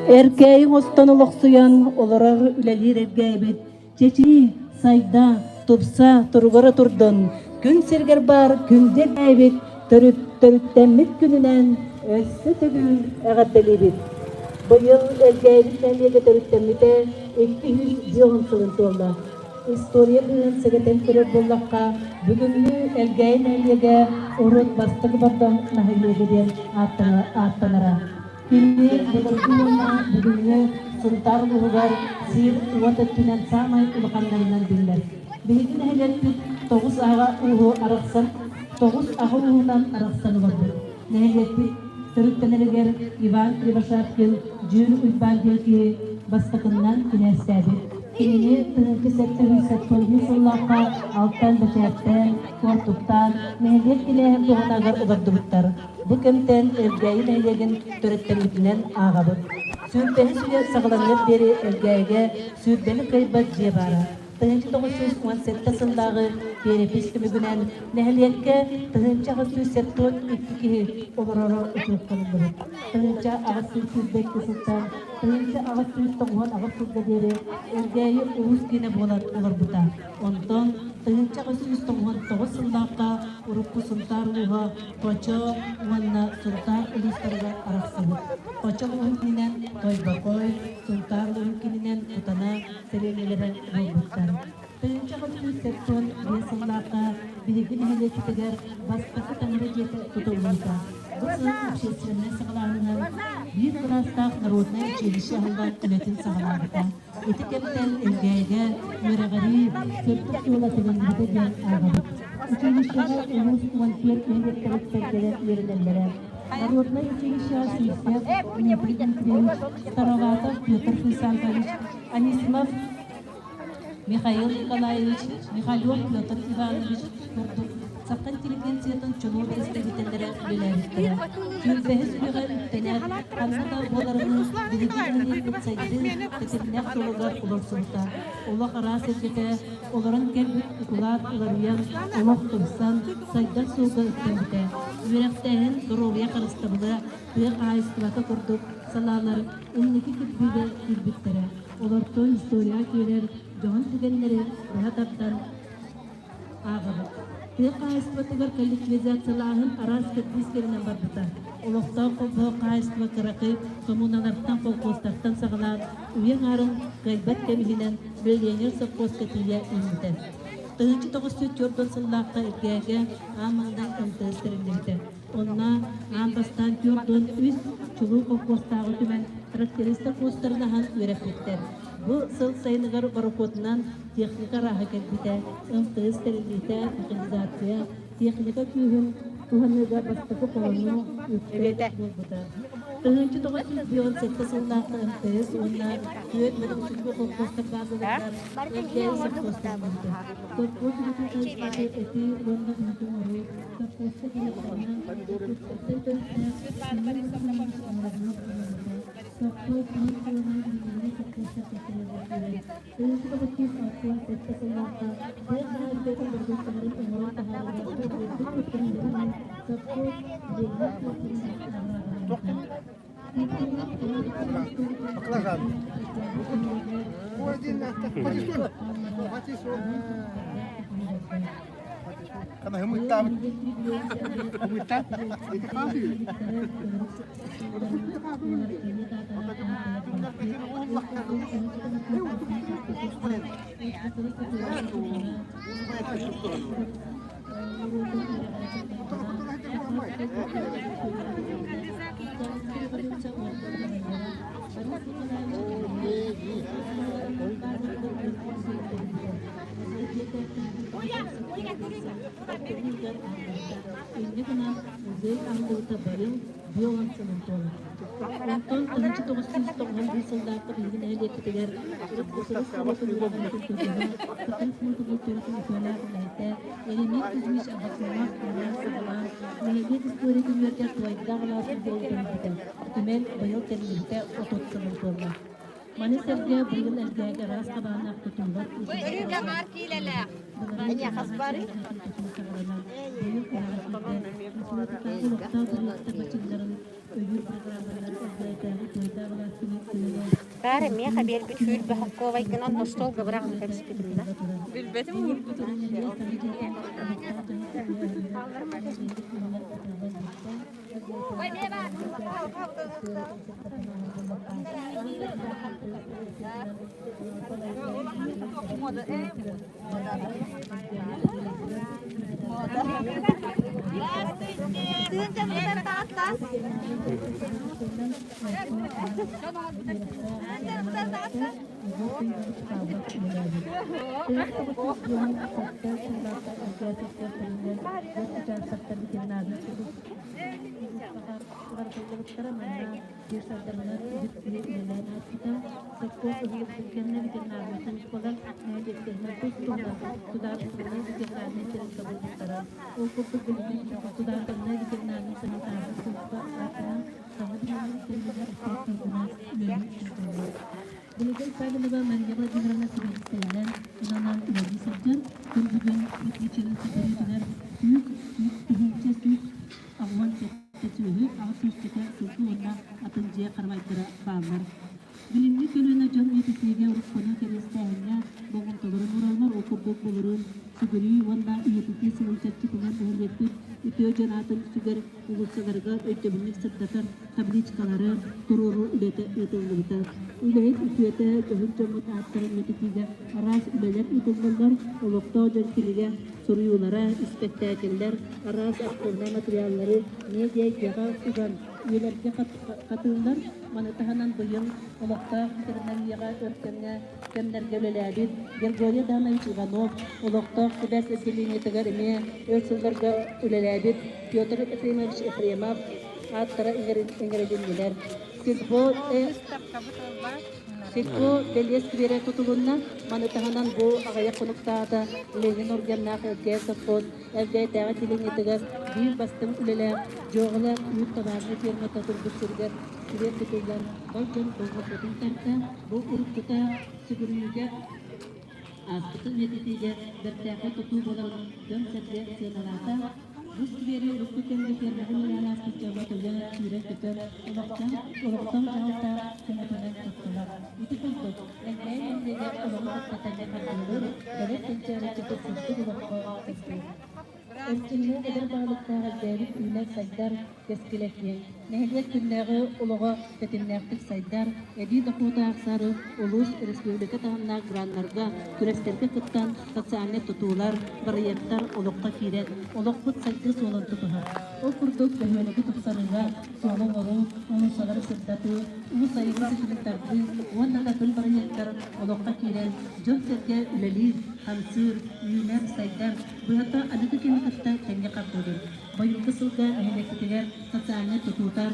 Эркээйи оҥостон олохсуйан олорор үлэлиир эргээбит чэчирии, сайда, тупса, туругара турдун, күн сиригэр баар күндү эргээбит төрүт төрүттэммит күнүнэн өссө төгүл эҕэрдэлиибит. Быйыл Элгээйибит нэһилиэгэ төрүттэммитэ 250 сылын туолла. История быыһын сэгэтэн көрөр буоллахха, бүгүҥҥү Элгээйи нэһилиэгэ урут Бастакы Бордоҥ нэһилиэгэ диэн ааттанара. Кини былыргы уонна бүгүҥҥү Сунтаар улууһугар сир уот өттүнэн саамай улаханнарынан биллэр. Биһиги нэһилиэкпит 9 аҕа ууһунан арахсан олорбут. Нэһилиэкпит төрүттэнэригэр Иван Кривошапкин Дьүүр Уйбаан диэн киһи бастакыннан кинээстээбит. Кинини 1771 сыллаахха алтан бэчээттээн, куортуктаан, нэһилиэк кинээһин туһунагар олордубуттар. Бу кэмтэн Элгээйи нэһилиэгин төрүттэммитинэн ааҕабыт. Сүүрбэһис үйэ саҕаланыар диэри Элгээйигэ сүүрбэни кыайбат дьиэ баара. 1917 сыллааҕы перепись түмүгүнэн нэһилиэккэ 1872 киһи олороро учуоттаныллыбыт. 1822 сылтан 1898 сылга диэри Элгээйи улуус киинэ буолан олорбута. Онтон 1899 сыллаахха урукку Сунтаар улууһа Хочо уонна Сунтаар улуустарыгар арахсыбыт. Хочо улууһун киининэн Тойбохой, Сунтаар улууһун киининэн Кутана сэлиэнньэлэрэ буолбуттар. 1875 сыллаахха биһиги нэһилиэкпитигэр бастакы таҥара дьиэтэ тутуллубута. Бу сыл общественнай саҕалааһынынан биир кылаастаах народнай училище аһыллан үлэтин саҕалаабыта. Ити кэмтэн Элгээйигэ үөрэҕирии сырдык суола тэлэллибитэ диэн ааҕабыт. Училищеҕа улуус 14 нэһилиэктэриттэн кэлэн үөрэнэллэрэ. Народнай училищеҕа Сивцев Дмитрий Дмитриевич, Староватов Петр Хрисанфович, Анисимов Михаил Николаевич, Михалев Петр Иванович курдук саха интеллигенциятын чулуу представителлэрэ үлэлээбиттэрэ. Сүүрбэһис үйэҕэ үктэнэр, ханна да буоларыныы биһиги нэһилиэкпит сайдыы тэтимнээх суолугар олорсубута. Олох араас эйгэтэ олорон кэлбит укулаат уларыйан, олох тупсан, сайдар суолга үктэммитэ. Үөрэхтээһин, доруобуйа харыстабыла, тыа хаһаайыстыбата курдук салаалар инники кирбиигэ киирбиттэрэ. Олортон историяҕа киирэр дьоһун түгэннэри быһа тардан ааҕабыт. Тыа хаһаайыстыбатыгар коллективизациялааһын араас кэрдиис кэминэн барбыта. Олохтоох холбоһук хаһаайыстыба кыракый коммуналартан, колхозтартан саҕалаан үйэ аҥаарын кыайбат кэм иһинэн миллионер совхозка тиийэ үүммүтэ. 1904 сыллаахха Иргээгэ аан маҥнай МТС тэриллибитэ. Онно аан бастаан 43 чулуу колхозтааҕы түмэн трактористар курстарын аһан үөрэппиттэр. Бу сыл сайыныгар борокуотунан техника арааһа кэлбитэ, МТС тэриллиитэ, механизация, техника күүһүн туһаныыга бастакы холонуу үктэл буолбута. 1997 сыллаахха МТС уонна түөрт бөдөҥсүтүү колхозтар базаларыгар Элгээйи совхоз тэриллибитэ. Совхоз үлэтин хайысхата этии уонна үүтү оҥоруу, совхозка директорынан Иркутскайтан төрүттээх Семен Васильевич Муравьев анаммыта. Совхоз биир сылынан билиҥҥи совхозтар кэккэлэригэр киирэн, 1967 сыллаахха тыа хаһаайыстыбатын бородуукталарын оҥорон таһаарыыга үрдүк көрдөрүүлэринэн совхоз Ленин орденынан наҕараадаламмыта. Баклажан. Kana hımıttaaбыт. Hımıttaa. Инньэ гынан музей аһыллыбыта быйыл биолан сылын туолар. Онтон 1991 сыллаахха биһиги нэһилиэкпитигэр СССР үөрэҕин культуратыгар Саха Республикатын культуратын үтүөлээх үлэһитэ Еремей Кузьмич Аввакумов иилээн-саҕалаан нэһилиэк историятын үөрэтэр Туойдаах алаас музейын тэрийбитэ. Түмэл быйыл тэриллибитэ 30 сылын туолла. Маны сэргэ быйыл Элгээйигэ араас хабааннаах тутуулар Өрүү киилэлээх. Быйыл Баар эмиэ биэрбит сүүрбэ холкуобайгынан остуолга быраҕан кэбиспитим да. Билбэтим уурбутун. Ол курдук билигин судаарыстыбаннай ветеринарнай санитарнай сулууспа аатынан саҥа билиҥҥи тэриллэр инспекторынан үлэлии сылдьаллар. Билигин Савинова Мария Владимировна сэбиэдиссэйинэн ананан үлэлии сылдьар. Күн бүгүн Светличина сүтэрүүтүгэр 100 187 сүөһү, 807 сылгы уонна атын дьиэ харамайдара бааллар. Билиҥҥи көлүөнэ дьон үйэтитиигэ уруккуну кэриэстээһиҥҥэ болҕомтолорун уураллар, ол курдук былырыын сүгүрүйүү уонна үйэтитии сылын чэрчитинэн нэһилиэкпит үтүө дьон аатын сүгэр уулуссаларыгар өйдөбүнньүк сырдатар табличкалары туруоруу үлэтэ ыытыллыбыта. Үлэһит үтүөтэ дьоһун дьоммут ааттарын үйэтитиигэ араас үлэлэр ыытыллаллар, олохтоох дьон кинигэ суруйуулара, испэктээкиллэр, араас архивнай материаллары медиа-эйгэҕэ уган үйэлэргэ хатыыллар. Маны таһынан быйыл олохтоох ветеринарияҕа өр кэмҥэ кэмнэргэ үлэлээбит Григорий Данович Иванов, олохтоох сибээс отделениетыгар эмиэ өр сылларга үлэлээбит Петр Ефремович Ефремов ааттара иҥэрилиннилэр. Сельпо Сельпо бэлиэ скверэ тутулунна. Маны таһынан бу аҕыйах хонуктааҕыта Ленин орденнаах Элгээйи совхоз Элгээйитээҕи отделениетыгар биир бастыҥ үлэлээх Дьуоҕала үүт табаарынай фермата турбут сиригэр сквер тутуллан бар дьон болҕомтотун тарта. Бу уруккута сүгүрүйүүгэ ааспытын үйэтитиигэ бэртээхэй тутуу буоларын дьон-сэргэ сыаналаата. Бу сквери урукку кэмҥэ фермаҕа үлэлээн ааспыт дьоҥҥо төлөөн сүүрэн-көтөн олохтоох олохтоох дьаһалта көмөтүнэн туттулар. Ити курдук, Элгээйи нэһилиэгэ олоҕу кытта тэҥҥэ хардыылыыр, кэлэр кэнчээриччитэ сырдык олоххо сыстыыр. Эрчимнээх эдэр баһылыктаах Элгээйибит үүнэр-сайдар, кэскилэ киэҥ. Нэһилиэк күннээҕи олоҕо тэтимнээхтик сайдар, эбии дохуоту аахсаары улуус, республика таһымнаах граннарга, күрэстэргэ кыттан социальнай тутуулар, бырайыактар олоххо киирэн, олохпут сайдыы суолун тутуһар. Ол курдук, бөһүөлэги тупсарыыга, суолу оҥоруу, уулуссалары сырдатыы, уу сайыҥҥы ситимин тардыы уонна да атын бырайыактар олоххо киирэн, дьон-сэргэ үлэлиир, хамсыыр, үүнэр, сайдар, быһата аныгы кэми кытта тэҥҥэ хардыылыыр. Быйылгы сылга нэһилиэкпитигэр социальнай тутуутар,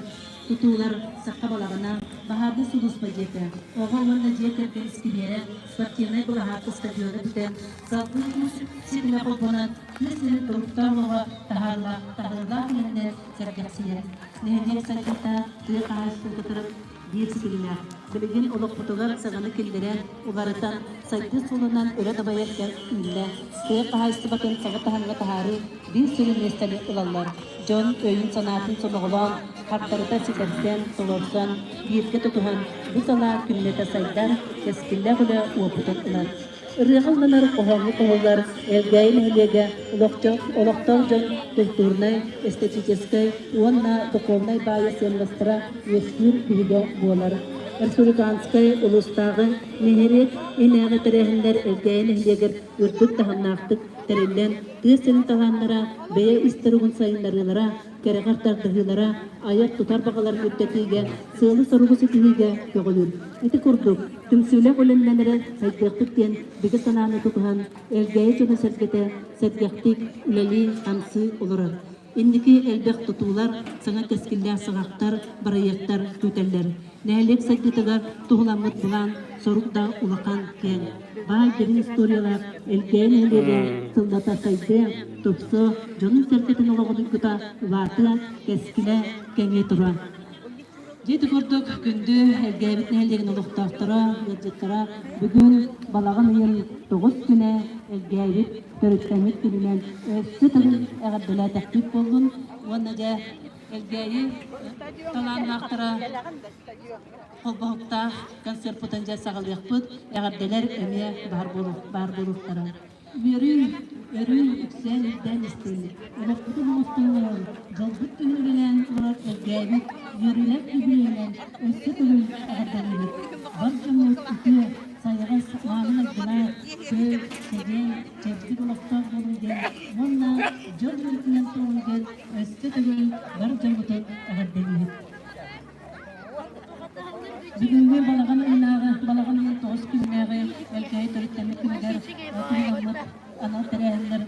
тутуулар саха балаҕана, баһаарынай сулууспа дьиэтэ, оҕо уонна дьиэ кэргэн искибиэрэ, спортивнай былаһаакка стадиона бүтэн, салгыы күүс ситимэ холбонон, тыа сирин туруктаах олоҕо таһаарыылаах таһаарыылаах үлэнэн сэргэхсийэр. Нэһилиэк сайдыыта тыа хаһаайыстыбатыгар биир ситимнээх. Билигин олохпутугар саҥаны киллэрэн, уларытан, сайдыы суолунан өрө дабайар кэм үүннэ. Тыа хаһаайыстыбатын саҥа таһымҥа таһаарыы биир сүрүн миэстэни ылаллар. Дьон өйүн-санаатын сомоҕолоон, хардарыта ситэрсэн, толорсон, бииргэ тутуһан, бу салаа күннэтэ сайдар, кэскиллээх үлэ уопутун ылар. Ырыаҕа ылланар, хоһооҥҥо хоһуллар Элгээйи нэһилиэгэ олохтоох дьон культурнай, эстетическэй уонна духовнай баайа сыаннастара үөскүүр биһигэ буолар. Республиканскай улуустааҕы нэһилиэк инээҕи тэрээһиннэр Элгээйи нэһилиэгэр үрдүк таһымнаахтык тэриллэн, тыа сирин талааннара, бэйэ ис туругун сайыннарыылара, кэрэҕэр тардыһыылара, айар-тутар баҕаларын үрдэтиигэ, сыалы-соругу ситиһиигэ көҕүлүүр. Ити курдук, түмсүүлээх үлэлэнэрэ сайдыахпыт диэн бигэ санааны тутуһан, Элгээйи дьоно-сэргэтэ сэргэхтик үлэлии-хамсыы олорор. Инники элбэх тутуулар, саҥа кэскиллээх саҕахтар, бырайыактар күүтэллэр. Нэһилиэк сайдыытыгар туһуламмыт былаан сорук да улахан киэҥ. Баай дириҥ историялаах Элгээйи нэһилиэгэ сыллата сайдыа, тупсуо, дьонун-сэргэтин олоҕун уйгута улаатыа, кэскилэ кэҥиэ туруо. Дьэ ити курдук күндү Элгээбит нэһилиэгин олохтоохторо, ыалдьыттара бүгүн балаҕан ыйын 9 күнэ Элгээбит төрүттэммит күнүнэн өссө төгүл эҕэрдэлээтэхпит буоллун уонна дьэ. Элгээйи талааннаахтара холбоһуктаах концерппытын дьэ саҕалыахпыт, эҕэрдэлэр эмиэ баар буолуохтара. Үөрүү, өрүү үксээн үрдээн истин, олохпутун оҥостон дьолбут түһүлгэлээн олорор Элгээйбит үөрүүлээх үбүлүөйүнэн өссө төгүл эҕэрдэлиибит. Бар дьоммут үтүө, сайаҕас, мааны майгылаах, чөл, чэгиэн, чэбдик олохтоох буолуҥ диэн уонна дьол үөрүүтүнэн туолуҥ диэн өссө төгүл бар дьоммутун эҕэрдэлиибит. Бүгүҥҥү балаҕан ыйынааҕы, балаҕан ыйын тоҕус күннээҕи Элгээйи төрүттэммит күнүгэр туһуламмыт анал тэрээһиннэр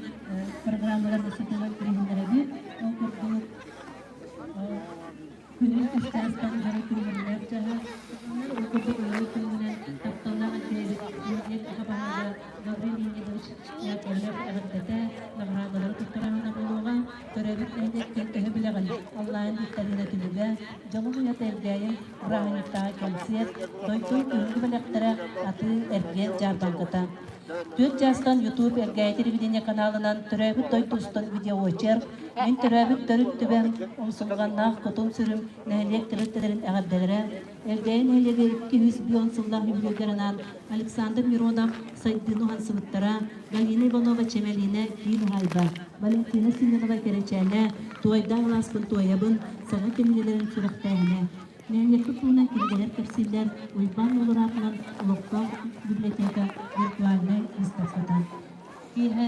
программалар сытынан билиһиннэрэбит. Ол курдук күнүс үс чаастан дьоро күннэринээх чаһа, ол курдук ыалы күнүнэн тапталлаах Элгээйибит нэһилиэк аҕа баһылыга Гаврил Леонидович Яковлев эҕэрдэтэ, наҕараадалары туттарааһына буолуоҕа. Төрөөбүт нэһилиэккин төһө билэҕин? Онлайн викторина түмүгэ, Дьолум уйата Элгээйи бырааһынньыктааҕы кэнсиэр, дойду күһүҥҥү бэлэхтэрэ, атыы-эргиэн дьаарбаҥката. Түөрт чаастан YouTube Элгээйи телевидение каналынан Төрөөбүт дойду устун видеоочерк, Мин төрөөбүт төрүт түбэм, умсулҕаннаах кутум-сүрүм нэһилиэк тэрилтэлэрин эҕэрдэлэрэ, Элгээйи нэһилиэгэ 201 сыллаах үбүлүөйгэр анаан Александр Миронов сайдыыны уһансыбыттара, Галина Иванова Чэмэлиинэ киин уһаайба, Валентина Семенова Кэрэчээнэ Туойдаах алааспын туойабын саҥа кинигэлэрин сүрэхтээһинэ. Нэһилиэкпит туһунан кинигэлэр кэпсииллэр Уйбаан Уолур аатынан олохтоох библиотека виртуальнай выставката. Киэһэ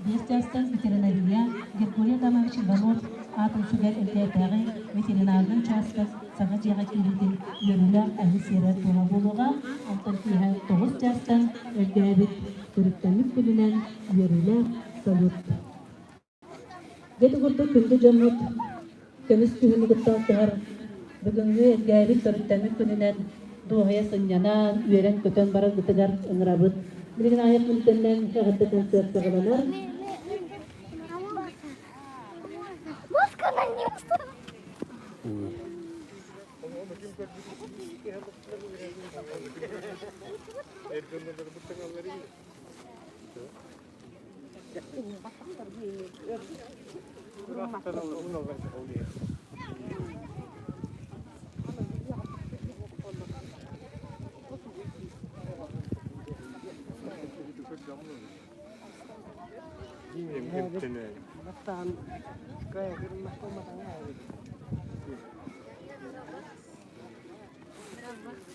биэс чаастан ветеринария Григорий Адамович Иванов аатын сүгэр Элгээйитээҕи ветеринарнай учаастак саҥа дьиэҕэ киириитин үөрүүлээх аһыы сиэрэ-туома буолуоҕа. Онтон киэһэ тоҕус чаастан Элгээйибит төрүттэммит күнүнэн үөрүүлээх салют. Дьэ ити курдук күндү дьоммут көмүс күһүнү кытта алтыһар бүгүҥҥү Элгээйибит төрүттэммит күнүнэн дуоһуйа сынньанан, үөрэн-көтөн бараргытыгар ыҥырабыт. Билигин аҕыйах мүнүүтэннэн эҕэрдэ концерт саҕаланар.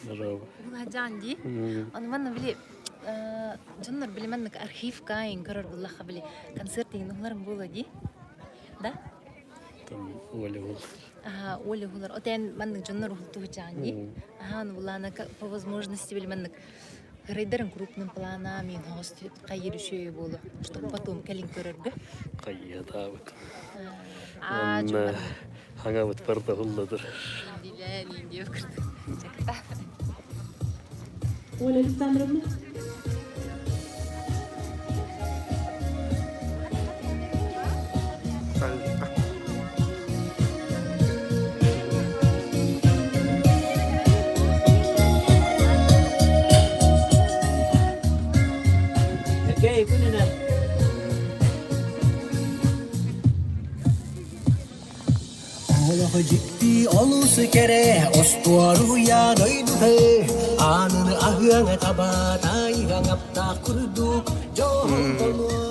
Здорово. Уладьаан дии. Ону манна били дьоннор били маннык архивка көрөр буллахха били концерт деген уһуларым буолуо дии. Да? Там Оля уһулар. Аха, Оля уһулар. Отен маннык дьоннор уһултуһучаан дии. Аха, ону булаана по возможности били маннык Ырайдарын крупным планом мин хоҕус хайыр үчүгэй буолуо, чтобы потом кэлин көрөргө. Хайыатаабыт. Аа, Онно хаҥабыт барда уһулладыр. Индилээ, индиэ курдук. Чакта. Оля Александровна. Эркэй күнүнэн. Олох дьикти олус кэрэ, остуоруйа дойдута, аанын аһыаҥа таба тайгаҥаптаах курдук дьоһун толуо.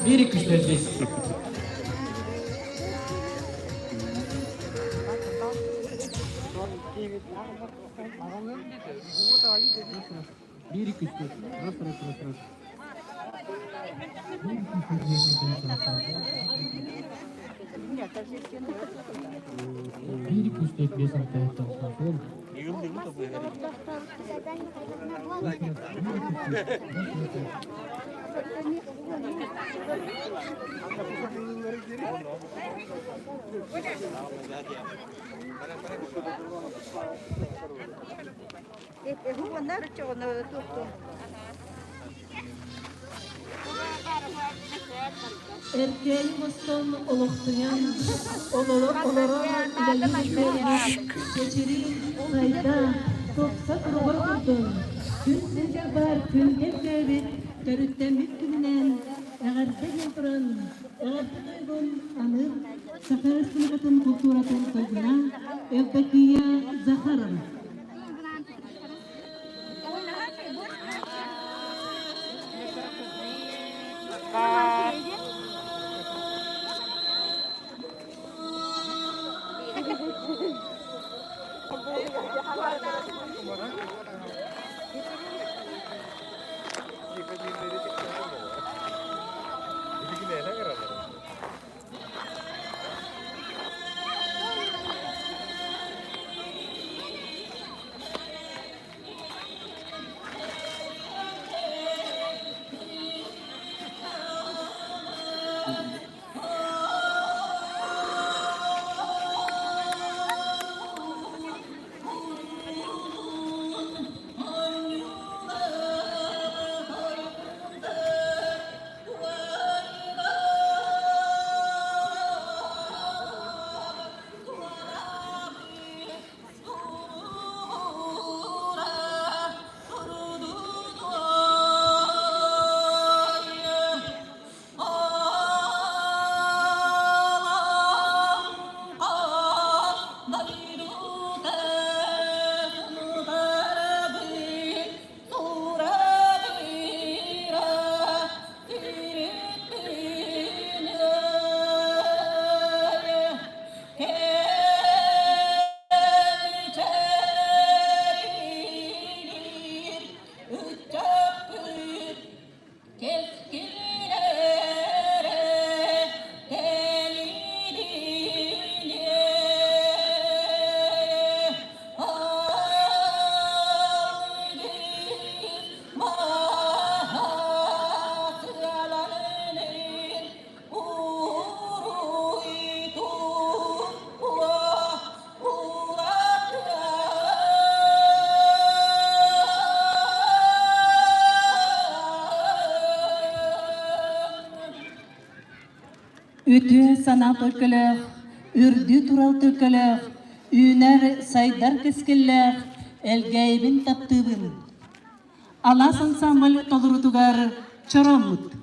Биир иккис Биир иккис Раз, раз, раз, раз. Биир иккис төрт биэс алта алта он. Эркээйи мостон олохтуйан, олоро үлэлиир чэчирии, сайда, тупса туруга турдун. Күн сиригэр баар күндэ өйдөөбүт, төрүттэммит күнүнэн эҕэрдэ диэн туран, эҕэрдэ тойугун аныыр Саха Республикатын култууратын туйгуна Евдокия Захарова. Үтүө санаа төлкөлөөх, үрдүү турал төлкөлөөх, үүнэр сайдар кэскиллээх Элгээйибин таптыыбын. Алаас ансамбль толорутугар чороммут.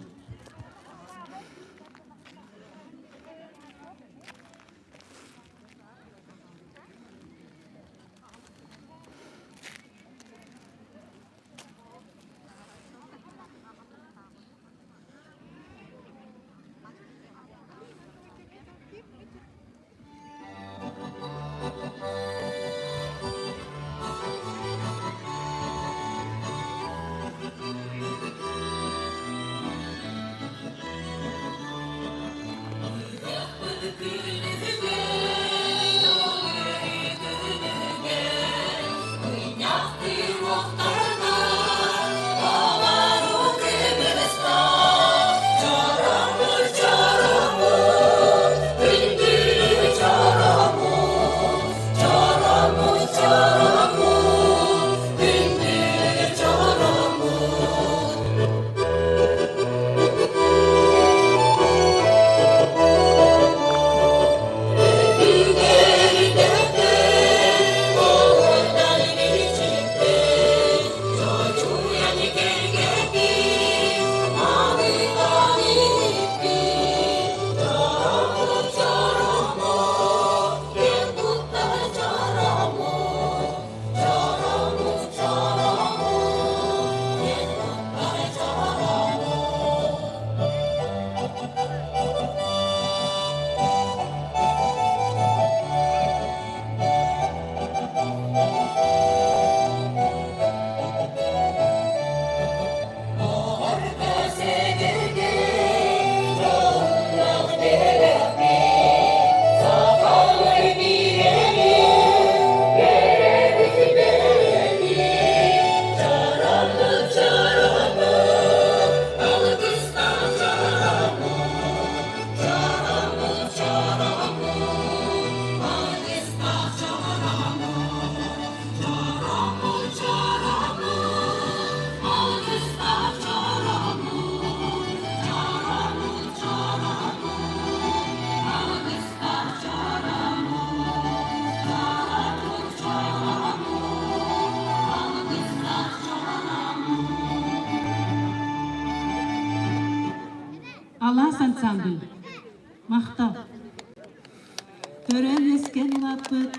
улааппыт,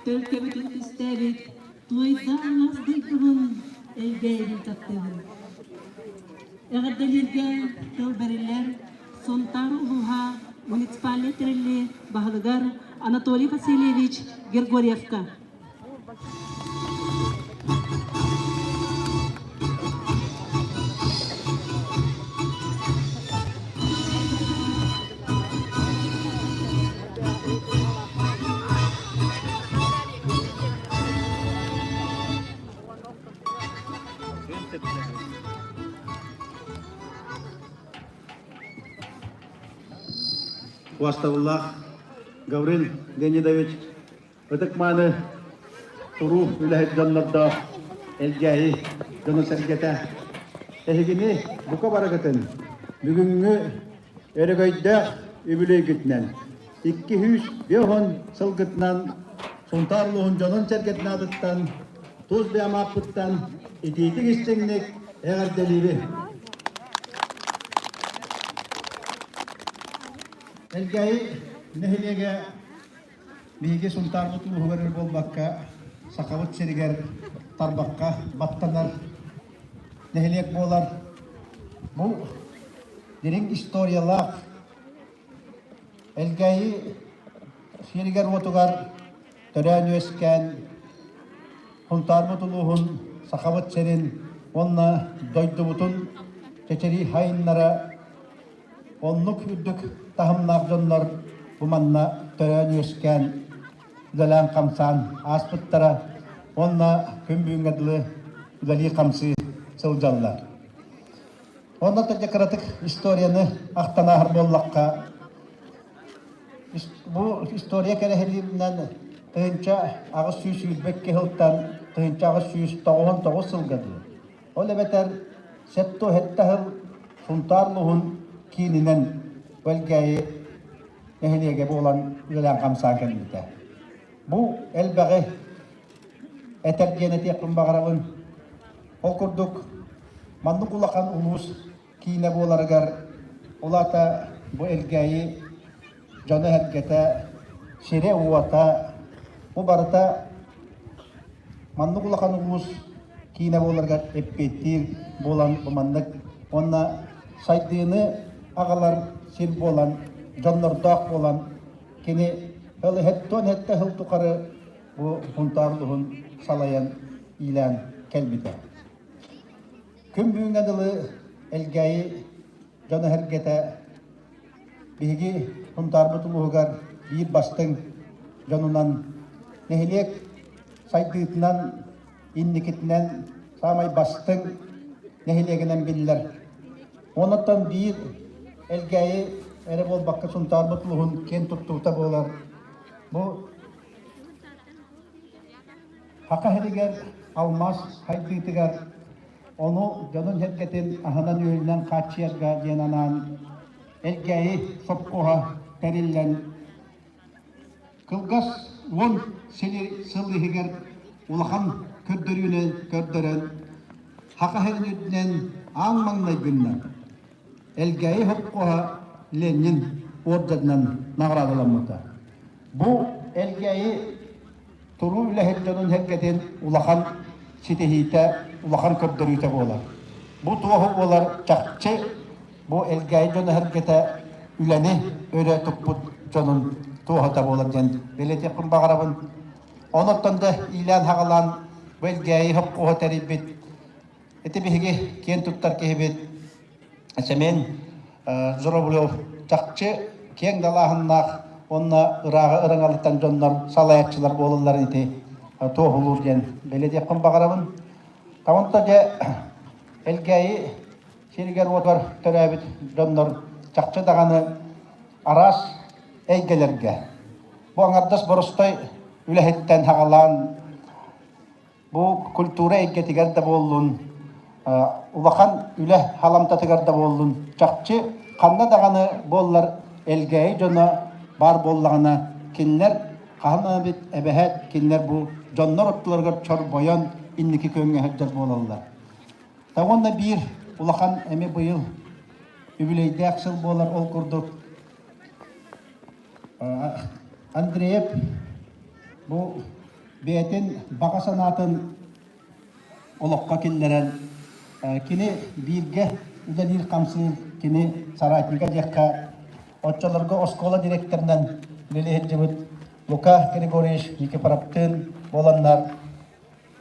төлкөбүтүн түстээбит, туойдаах дойдубун Элгээйибин таптыыбын. Эҕэрдэлииргэ тыл бэриллэр Сунтаар улууһа муниципальнай тэриллии баһылыгар Анатолий Васильевич Григорьевка. Убастабыллаах Гаврил Леонидович Ытык-мааны туруу үлэһит дьоннордоох Элгээйи дьоно-сэргэтэ эһигини бука барыгытын бүгүҥҥү өрөгөйдөөх үбүлүөйгүтүнэн 250 сылгытынан Сунтаар улууһун дьонун-сэргэтин аатыттан тус бэйэм ааппыттан итиитик-истиҥник эҕэрдэлиибин! Элгээйи нэһилиэгэ Биһиги Сунтаарбыт улууһугар эрэ буолбакка, Сахабыт сиригэр тарбахха баттанар нэһилиэк буолар. Бу дириҥ историялаах Элгээйи сиригэр-уотугар төрөөн-үөскээн Сунтаарбыт улууһун, Сахабыт сирин уонна дойдубутун чэчирии хайыннара Оннук үрдүк таһымнаах дьоннор бу манна төрөөн-үөскээн, үлэлээн-хамсаан ааспыттара уонна күн бүгүҥҥэ дылы үлэлии-хамсыы сылдьаллар. Онно төрдө кыратык историяны ахтан ааһар буоллахха, бу история кэрэһилииринэн 1822 сылтан 1899 сылга диэри Ол эбэтэр сэттэ сыл Сунтаар улууһун киининэн Бэлгээйи нэһилиэгэ буолан үлэлээн хамсаан кэлбитэ. Бу элбэҕи этэр диэн этиэхпин баҕарабын. Ол курдук маннык улахан улуус киинэ буоларыгар ол аата бу Элгээйи дьоно-сэргэтэ, сирэ-уота бу барыта маннык улахан улуус киинэ буоларыгар эппиэттиир буолан бу маннык уонна сайдыыны аҕалар сир буолан, дьоннордоох буолан кини һэттуон сэттэ сыл тухары бу Сунтаар улууһун салайан иилээн кэлбитэ. Күн бүгүҥҥэ дылы Элгээйи дьоно-сэргэтэ биһиги Сунтаарбыт улууһугар биир бастыҥ дьонунан нэһилиэк сайдыытынан, инникитинэн саамай бастыҥ нэһилиэгинэн биллэр. Онон биир Элгээйи эрэ буолбакка Сунтаарбыт улууһун киэн туттуута буолар. Бу Саха сиригэр алмаас сайдыытыгар ону дьонун-сэргэтин аһынан-үөлүнэн хааччыйарга диэн анаан Элгээйи сопхуоһа тэриллэн кылгас 10 сыл иһигэр улахан көрдөрүүнү көрдөрөн Саха сирин үрдүнэн аан маҥнайгыннан Элгээйи сопхуоһа Ленин орденынан наҕараадаламмыта. Бу Элгээйи туруу үлэһит дьонун сэргэтин улахан ситиһиитэ, улахан көрдөрүүтэ буолар. Бу туоһу буолар чахчы бу Элгээйи дьоно сэргэтэ үлэни өрө туппут дьонун туоһута буолар диэн бэлиэтиэхпин баҕарабын. Онуттан да иилээн-хаҕалаан бу Элгээйи сопхуоһу тэрийбит ити биһиги киэн туттар киһибит Семен Журавлев чахчы киэҥ далааһыннаах уонна ырааҕы ырыҥалыттан дьоннор салайааччылар буолалларын ити туоһулуур диэн бэлиэтиэхпин баҕарабын. Таванта дьэ Элгээйи сиригэр-уотугар төрөөбүт дьоннор чахчы даҕаны араас эйгэлэргэ бу аҥардас боростой үлэһиттэн хаҕалаан Бу культура эйгэтигэр да буоллун, улахан үлэ халамтатыгар да буоллун, чахчы ханна даҕаны буоллар Элгээйи дьоно баар буоллаҕына, кинилэр хаһан эбит эбэһээт кинилэр бу дьоннор оттуларыгар чорбойон инники күөҥҥэ сылдьар буолаллар. Та уонна биир улахан эми быйыл үбүлүөйдээх сыл буолар ол курдук Андреев. Бу бэйэтин баҕа санаатын олоххо киллэрэн, кини бииргэ үлэлиир-хамсыыр кини соратнига диэххэ, оччолорго оскуола директорынан үлэлии сылдьыбыт Лука Григорьевич Никифоровтыын буоланнар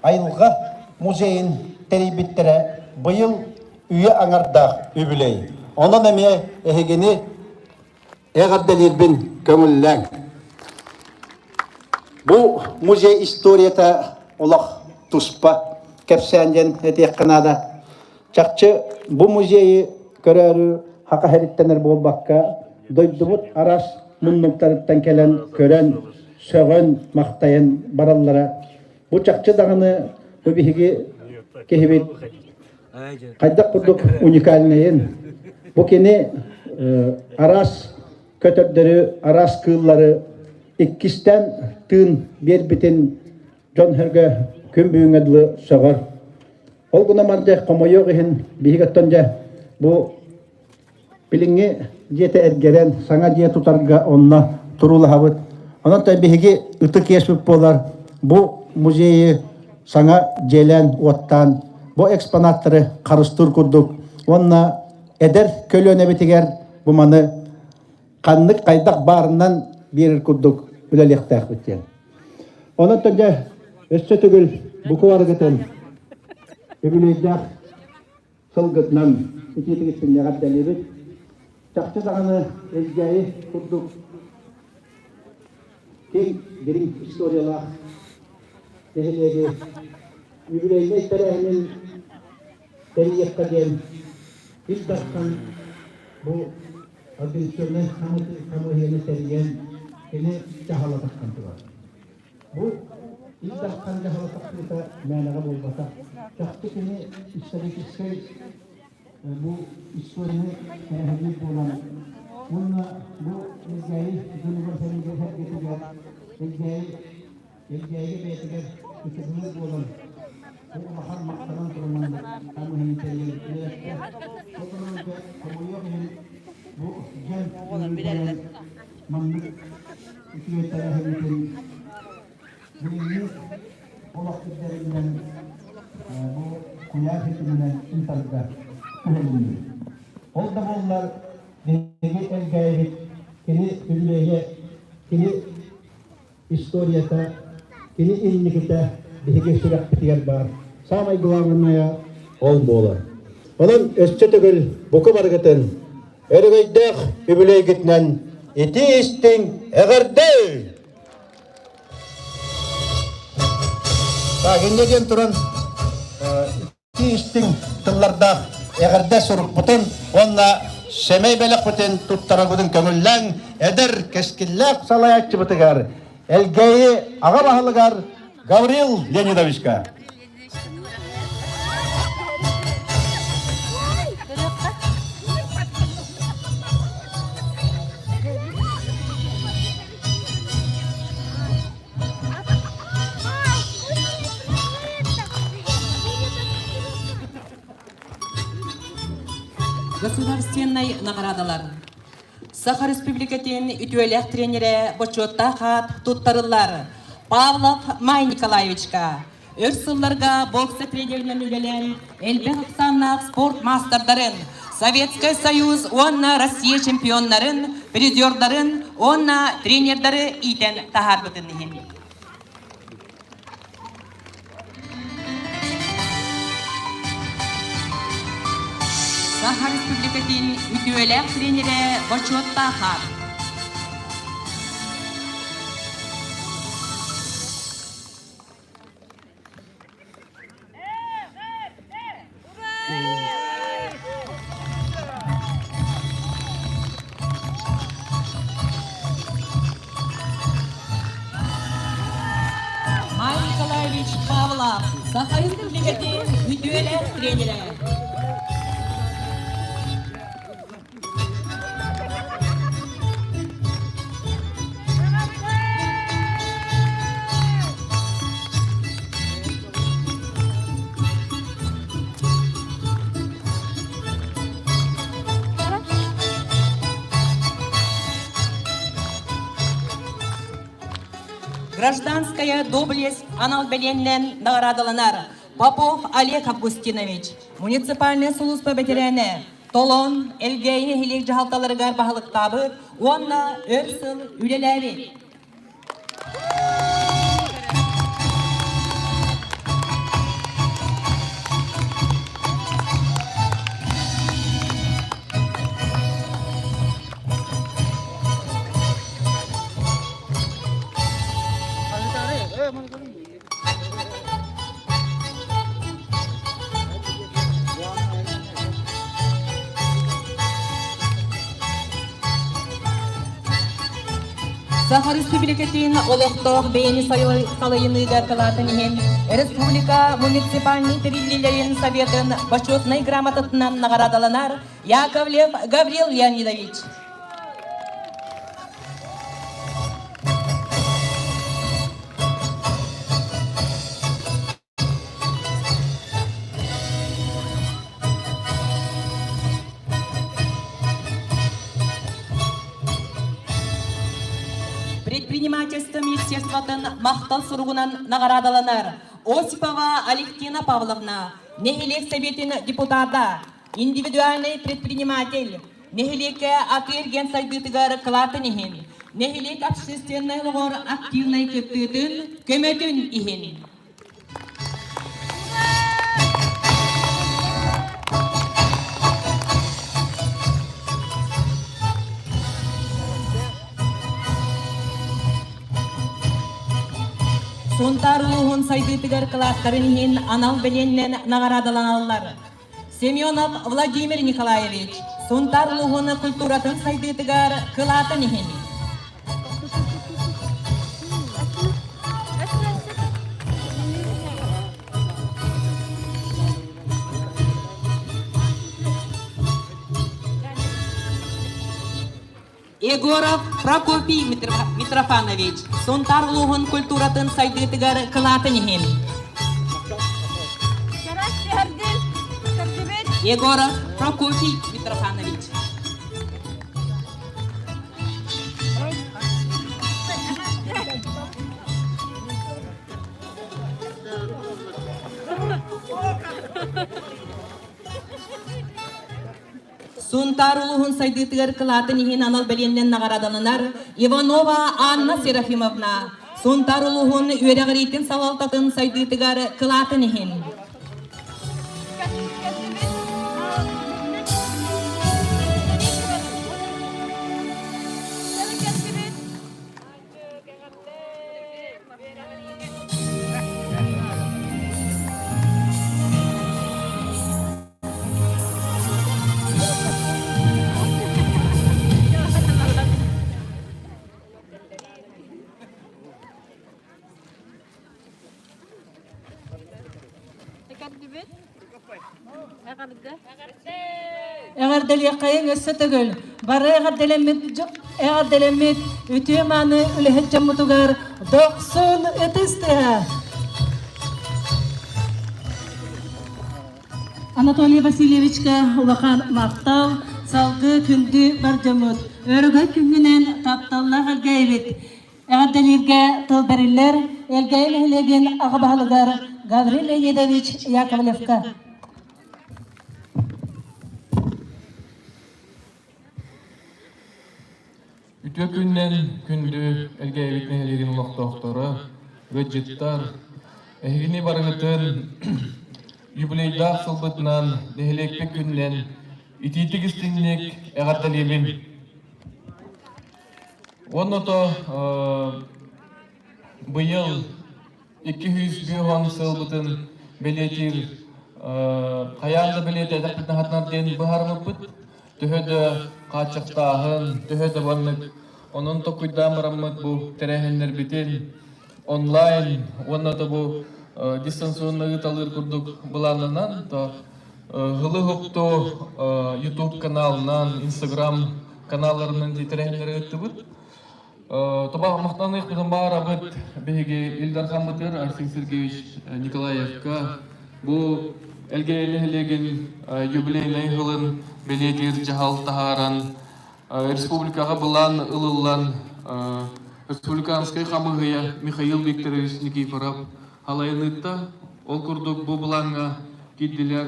Айылҕа музейын тэрийбиттэрэ быйыл үйэ аҥардаах үбүлүөй. Онон эмиэ эһигини эҕэрдэлиирбин көҥүллээҥ. Бу музей историята олох туспа кэпсээн диэн этиэххэ наада. Чахчы бу музейы көрөөрү хака хэриттэнэр буолбакка, дойдубут араас муннуктарыттан кэлэн көрөн, сөҕөн, махтайан бараллара. Бу чахчы даҕаны бу биһиги киһибит хайдах курдук уникальнайын. Бу кини араас көтөрдөрү, араас кыыллары иккистээн тыын биэрбитин дьон-сэргэ күн бүгүҥҥэ дылы сөҕөр. Ол гынан баран дьэ хомойуох иһин биһиги оттон дьэ бу Билиҥҥи дьиэтэ эргэрэн, саҥа дьиэ тутарга онно туруулаһабыт. Онон биһиги ытык иэспит буолар бу музейы саҥа дьиэлээн уоттаан бу экспонаттары харыстыыр курдук уонна эдэр көлүөнэбитигэр бу маны ханнык хайдах баарынан биэрэр курдук үлэлиэхтээхпит диэн. Онон дьэ өссө төгүл букваргытын үбүлүөйдээх сылгытынан итиитигиттэн эҕэрдэлиибит. Чахчы даҕаны Элгээйи курдук киэҥ дириҥ историялаах нэһилиэги юбилейнай тэрээһинин тэрийиэххэ диэн Ил Дархан бу организационнай хамыыһыйаны тэрийэн кини дьаһала тахсан турар. Бу Ил Дархан дьаһала тахсыыта мээнэҕэ буолбатах. Чахчы кини историческай бу историяны кэрэһэлиир буолан уонна бу Элгээйи дьонугар сэргэтигэр Элгээйи Элгээйигэ бэйэтигэр ытыгылыыр буолан бу улахан махтанан туран хамыһыйы тэрийэн үлэлэттэ. Ол гынан хомойуох иһин бу дьон маннык үчүгэй тэрээһиммитин билиҥҥи олох ирдэбилинэн бу куйаар ситиминэн ыытарга күһэлиннибит. Ол да буоллар биһиги Элгээйибит кини үбүлүөйэ, кини историята, кини инникитэ биһиги сүрэхпитигэр баар. Самай главное ол буолар. Онон өссө төгүл бука барыгытын өрөгөйдөөх үбүлүөйгүтүнэн итии истиҥ эҕэрдэ! Так, инньэ диэн туран итии истиҥ тыллардаах эҕэрдэ сурукпутун уонна сэмэй бэлэхпитин туттарарбытын көҥүллээҥ эдэр кэскиллээх салайааччыбытыгар Элгээйи аҕа баһылыгар Гаврил Леонидовичка. Государственнай наҕараадалар Саха Республикатын үтүөлээх тренерэ бочуоттаах аат туттарыллар Павлов Май Николаевичка Өр сылларга бокса тренеринэн үлэлээн, элбэх ахсааннаах спорт маастардарын, Советскай Союз уонна Россия чемпионнарын, призердарын уонна тренердары иитэн таһаарбытын иһин. Саха Республикатын үтүөлээх тренерэ бочуоттаах аат. Май Николаевич Павлов, Саха Республикатын үтүөлээх тренерэ. Гражданская доблесть анал бэлиэннэн наҕараадаланар Попов Олег Августинович, муниципальнай сулууспа бэтэрээнэ, Толон, Элгээйи нэһилиэк дьаһалталарыгар баһылыктаабыт уонна өр сыл үлэлээбит. Саха Республикатын олохтоох бэйэни салайыныыга кылаатын иһин республика муниципальнай тэриллиилэрин Советын Бочуотунай грамотатынан наҕараадаланар Яковлев Гаврил Леонидович. Предпринимательство министерствотын махтал суругунан наҕараадаланар Осипова Алевтина Павловна, нэһилиэк сэбиэтин депутата, индивидуальный предприниматель, нэһилиэккэ атыы-эргиэн сайдыытыгар кылаатын иһин, нэһилиэк общественнай олоҕор активнай кыттыытын, көмөтүн иһин. Сунтаар улууһун сайдыытыгар кылааттарын иһин анал бэлиэннэн наҕараадаланаллар. Семенов Владимир Николаевич, Сунтаар улууһун культуратын сайдыытыгар кылаатын иһин. Егоров Прокопий Митрофанович, Сунтаар улууһун культуратын сайдыытыгар кылаатын иһин. Егоров Прокопий Митрофанович. Сунтаар улууһун сайдыытыгар кылаатын иһин анал бэлиэннэн наҕараадаланар Иванова Анна Серафимовна Сунтаар улууһун үөрэҕириитин салалтатын сайдыытыгар кылаатын иһин. Эҕэрдэлиэххэйиҥ өссө төгүл бары эҕэрдэлэммит эҕэрдэлэммит үтүө-мааны үлэһит дьоммутугар дохсун ытыс тыаһа! Анатолий Васильевичка улахан махтал, салгыы күндү бар дьоммут. Өрөгөй күҥҥүнэн тапталлаах Элгээйибит. Эҕэрдэлииргэ тыл бэриллэр Элгээйи нэһилиэгин аҕа баһылыгар Гаврил Леонидович Яковлевка. Үтүө күнүнэн күндү Элгээйибит нэһилиэгин олохтоохторо, ыалдьыттар, эһигини барыгытын юбилейдаах сылбытынан, нэһилиэкпит күнүнэн итиитик истиҥник эҕэрдэлиибин. Уонна то быйыл 250 сылбытын бэлиэтиир хайаан да бэлиэтээтэхпитинэ хатанар диэн быһаарыммыппыт. Төһө да хааччахтааһын, төһө да маннык онон толкуйдаан бараммыт бу тэрээһиннэрбитин онлайн уонна да бу дистанционно ыыталыыр курдук былааннанан, то Һылы-һупту YouTube каналынан, Instagram каналларынан тэрээһиннэри ыыттыбыт. Тоба махтаныахпытын баарабыт биһиги Ил Дархаммытыгар Арсен Сергеевич Николаевка бу Элгээйи нэһилиэгин юбилейнай сылын бэлиэтиир дьаһал таһааран республикаҕа былаан ылыллан. Республиканскай хамыыһыйа Михаил Викторович Никифоров халайан ыытта. Ол курдук бу былааҥҥа киирдилэр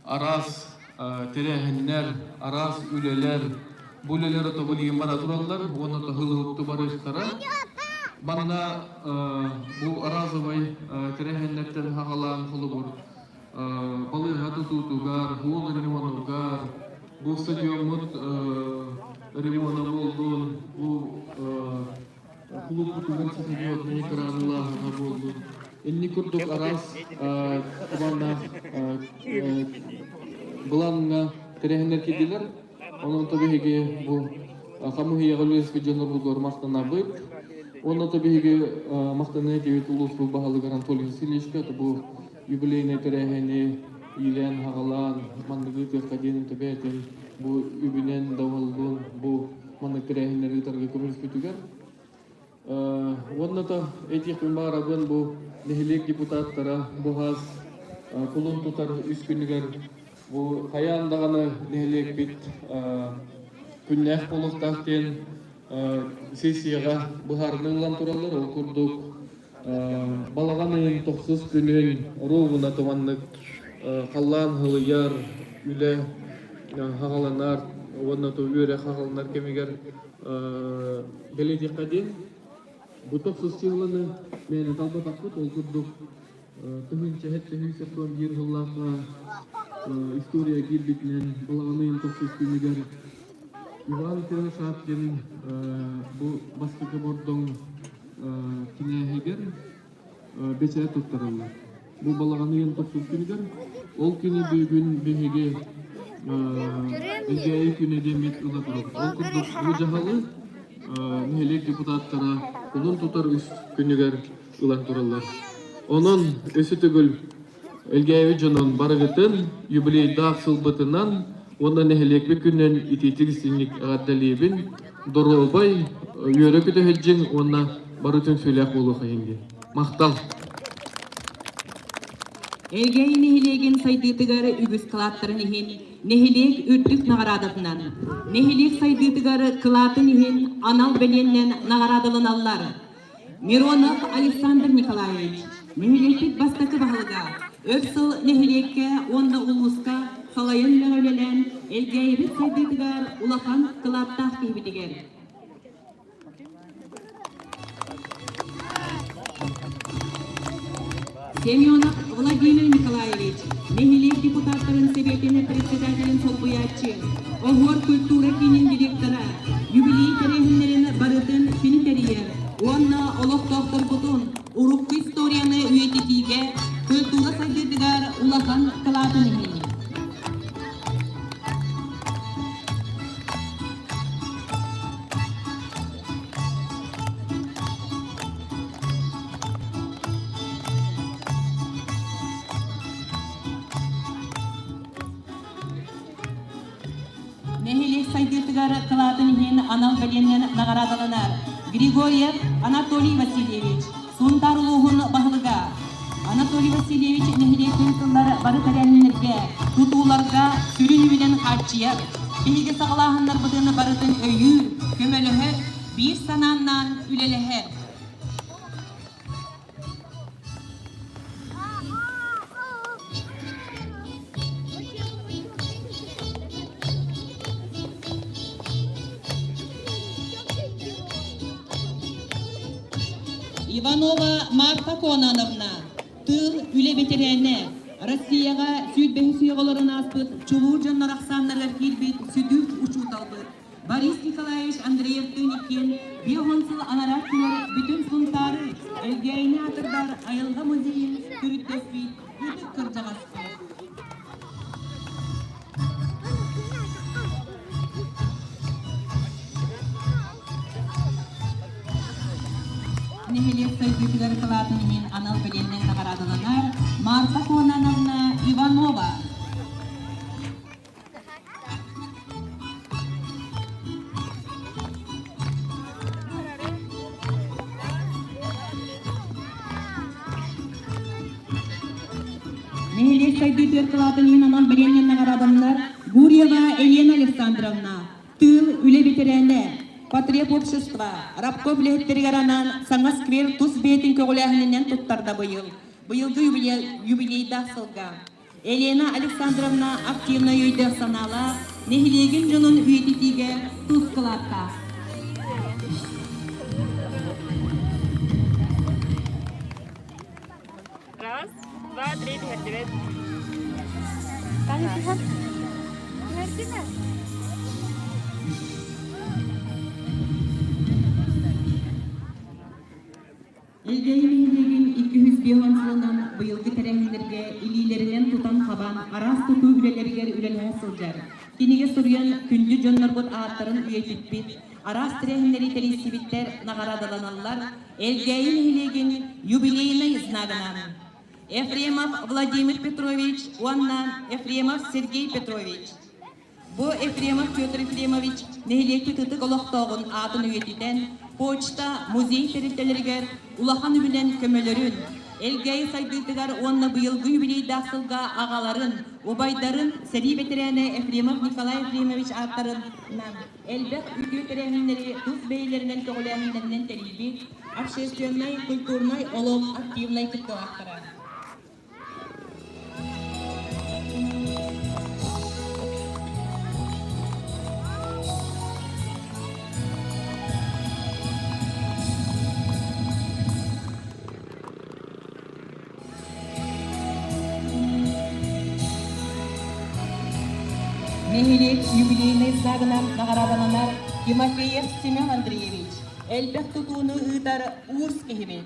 араас тэрээһиннэр, араас үлэлэр, бу үлэлэр отобулигин бара тураллар уонна таһыл барыахтара. Манна бу разовай тэрээһиннэртэн хаҕалаан холобур балыыһа тутуутугар, уол ремонугар, бу стадиоммут ремона буоллун, бу кулууппутугар стадионный экран буоллун. Инни курдук араас кубаннаах былаанҥа тэрээһиннэр киирдилэр. Онон то биһиги бу хамыһыйаҕа үлэлэспит дьоннорбутугар махтанабыт. Уонна то биһиги махтаныа этибит улууспут баһылыгар Анатолий Васильевичка, бу юбилейнай тэрээһини иилээн-хаҕалаан манныгы ыытыахха диэн төбөтүн бу үбүнэн даваллын бу маннык тэрээһиннэри ыытарга көмөлөспүтүгэр. Уонна да этиэхпин баарабын бу нэһилиэк депутаттара бу хас кулун тутар үс күнүгэр бу хайаан даҕаны нэһилиэкпит күннээх буолуохтаах диэн сессияҕа быһаарыныы ылан тураллар. Ол курдук Балаҕан ыйын тохсус күнүн оруобуна туманнык халлаан һылыйар, үлэ хаҕаланар уонна үөрэх хаҕаланар кэмигэр бэлиэтиэххэ диэн бу тохсус сыыланы мээнэ талбатахпыт. Ол курдук 1771 сыллаахха история киирбитинэн балаҕан ыйын тохсус күнүгэр Иван Кривошапкин бу бастакы бордоҥ кинээһигэр бэчээт туттараллар. Бу балаҕан ыйын тохсус күнүгэр ол күнү бүгүн биһиги Элгээйи күнэ диэммит ыла турабыт. Ол курдук бу дьаһалы нэһилиэк депутаттара кулун тутар үс күнүгэр ылан тураллар. Онон өссө төгүл Элгээйи дьонун барыгытын юбилейдаах сылбытынан уонна нэһилиэкпит күнүнэн итиитик истиҥник эҕэрдэлиибин. Доруобай, үөрэ-көтө сылдьыҥ уонна бары түмсүүлээх буолуохайыҥ диэн. Махтал! Элгээйи нэһилиэгин сайдыытыгар үгүс кылааттарын иһин нэһилиэк үрдүк наҕараадатынан, нэһилиэк сайдыытыгар кылаатын иһин анал бэлиэннэн наҕараадаланаллар. Миронов Александр Николаевич, нэһилиэкпит бастакы баһылыга, өр сыл нэһилиэккэ уонна улууска салайан үлэҕэ үлэлээн, Элгээйибит сайдыытыгар улахан кылааттаах киһибитигэр. Семенов Владимир Николаевич, нэһилиэк депутаттарын сэбиэтин председателин солбуйааччы, Оһуор культура киинин директора, юбилей тэрээһиннэрин барытын кини тэрийэр уонна олохтоохторбутун урукку историяны үйэтитиигэ культура сайдыытыгар улахан кылаатын иһин. Нэһилиэк сайдыытыгар кылаатын иһин анал бэлиэнэн наҕараадаланар Григорьев Анатолий Васильевич, Сунтаар улууһун баһылыга. Анатолий Васильевич нэһилиэкпин сыллар бары тэрээһиннэргэ, тутууларга сүрүн үбүнэн хааччыйар, биһиги саҕалааһыннарбытын барытын өйүүр, көмөлөһөр, биир санааннаан үлэлэһэр. Иванова Марфа Кононовна, тыыл үлэ бэтэрээнэ, Россияҕа сүүрбэһис үйэҕэ олорон ааспыт чулуу дьоннор ахсааннарыгар киирбит сүдү учууталбыт Борис Николаевич Андреевтыын иккиэн 50 сыл анараа өттүгэр бүтүн Сунтаары, Элгээйини аатырдар айылҕа музейын төрүттэспит ытык кырдьаҕаспыт. Нэһилиэк сайдыытыгар кылаатын иһин анал бэлиэннэн наҕараадаланар Марфа Кононовна Иванова. Нэһилиэк сайдыытыгар кылаатын иһин анал бэлиэннэн наҕараадаланар Гурьева Елена Александровна, тыыл үлэ бэтэрээнэ. Потребобщество Рабков үлэһиттэригэр анаан саҥа сквер тус бэйэтин көҕүлээһининэн туттарда быйыл. Быйылгы юбилейдаах сылга Елена Александровна активнай өйдөөх-санаалаах, нэһилиэгин дьонун үйэтитиигэ тус кылааттаах. Раз, два, три, түһэрдибит. Түһэрдимэ. Элгээйи нэһилиэгин 250 сылынан быйылгы тэрээһиннэргэ илиилэринэн тутан-хабан араас тутуу үлэлэригэр үлэлэһэ сылдьар, кинигэ суруйан күндү дьоннорбут ааттарын үйэтиппит, араас тэрээһиннэри тэрийсибиттэр наҕараадаланаллар Элгээйи нэһилиэгин юбилейнай знагынан Ефремов Владимир Петрович уонна Ефремов Сергей Петрович. Бу Ефремов Петр Ефремович нэһилиэкпит ытык олохтооҕун аатын үйэтитэн, почта, музей тэрилтэлэригэр улахан үбүнэн көмөлөрүн, Элгээйи сайдыытыгар уонна быйылгы юбилейдаах сылга аҕаларын, убайдарын сэрии бэтэрээнэ Ефремов Николай Ефремович ааттарынан элбэх үтүө тэрээһиннэри тус бэйэлэринэн көҕүлээһиннэринэн тэрийбит общественнай, культурнай олох активнай кыттыылаахтара. Нэһилиэк юбилейнай знагынан наҕараадаланар Тимофеев Семен Андреевич элбэх тутууну ыытар уус киһибит.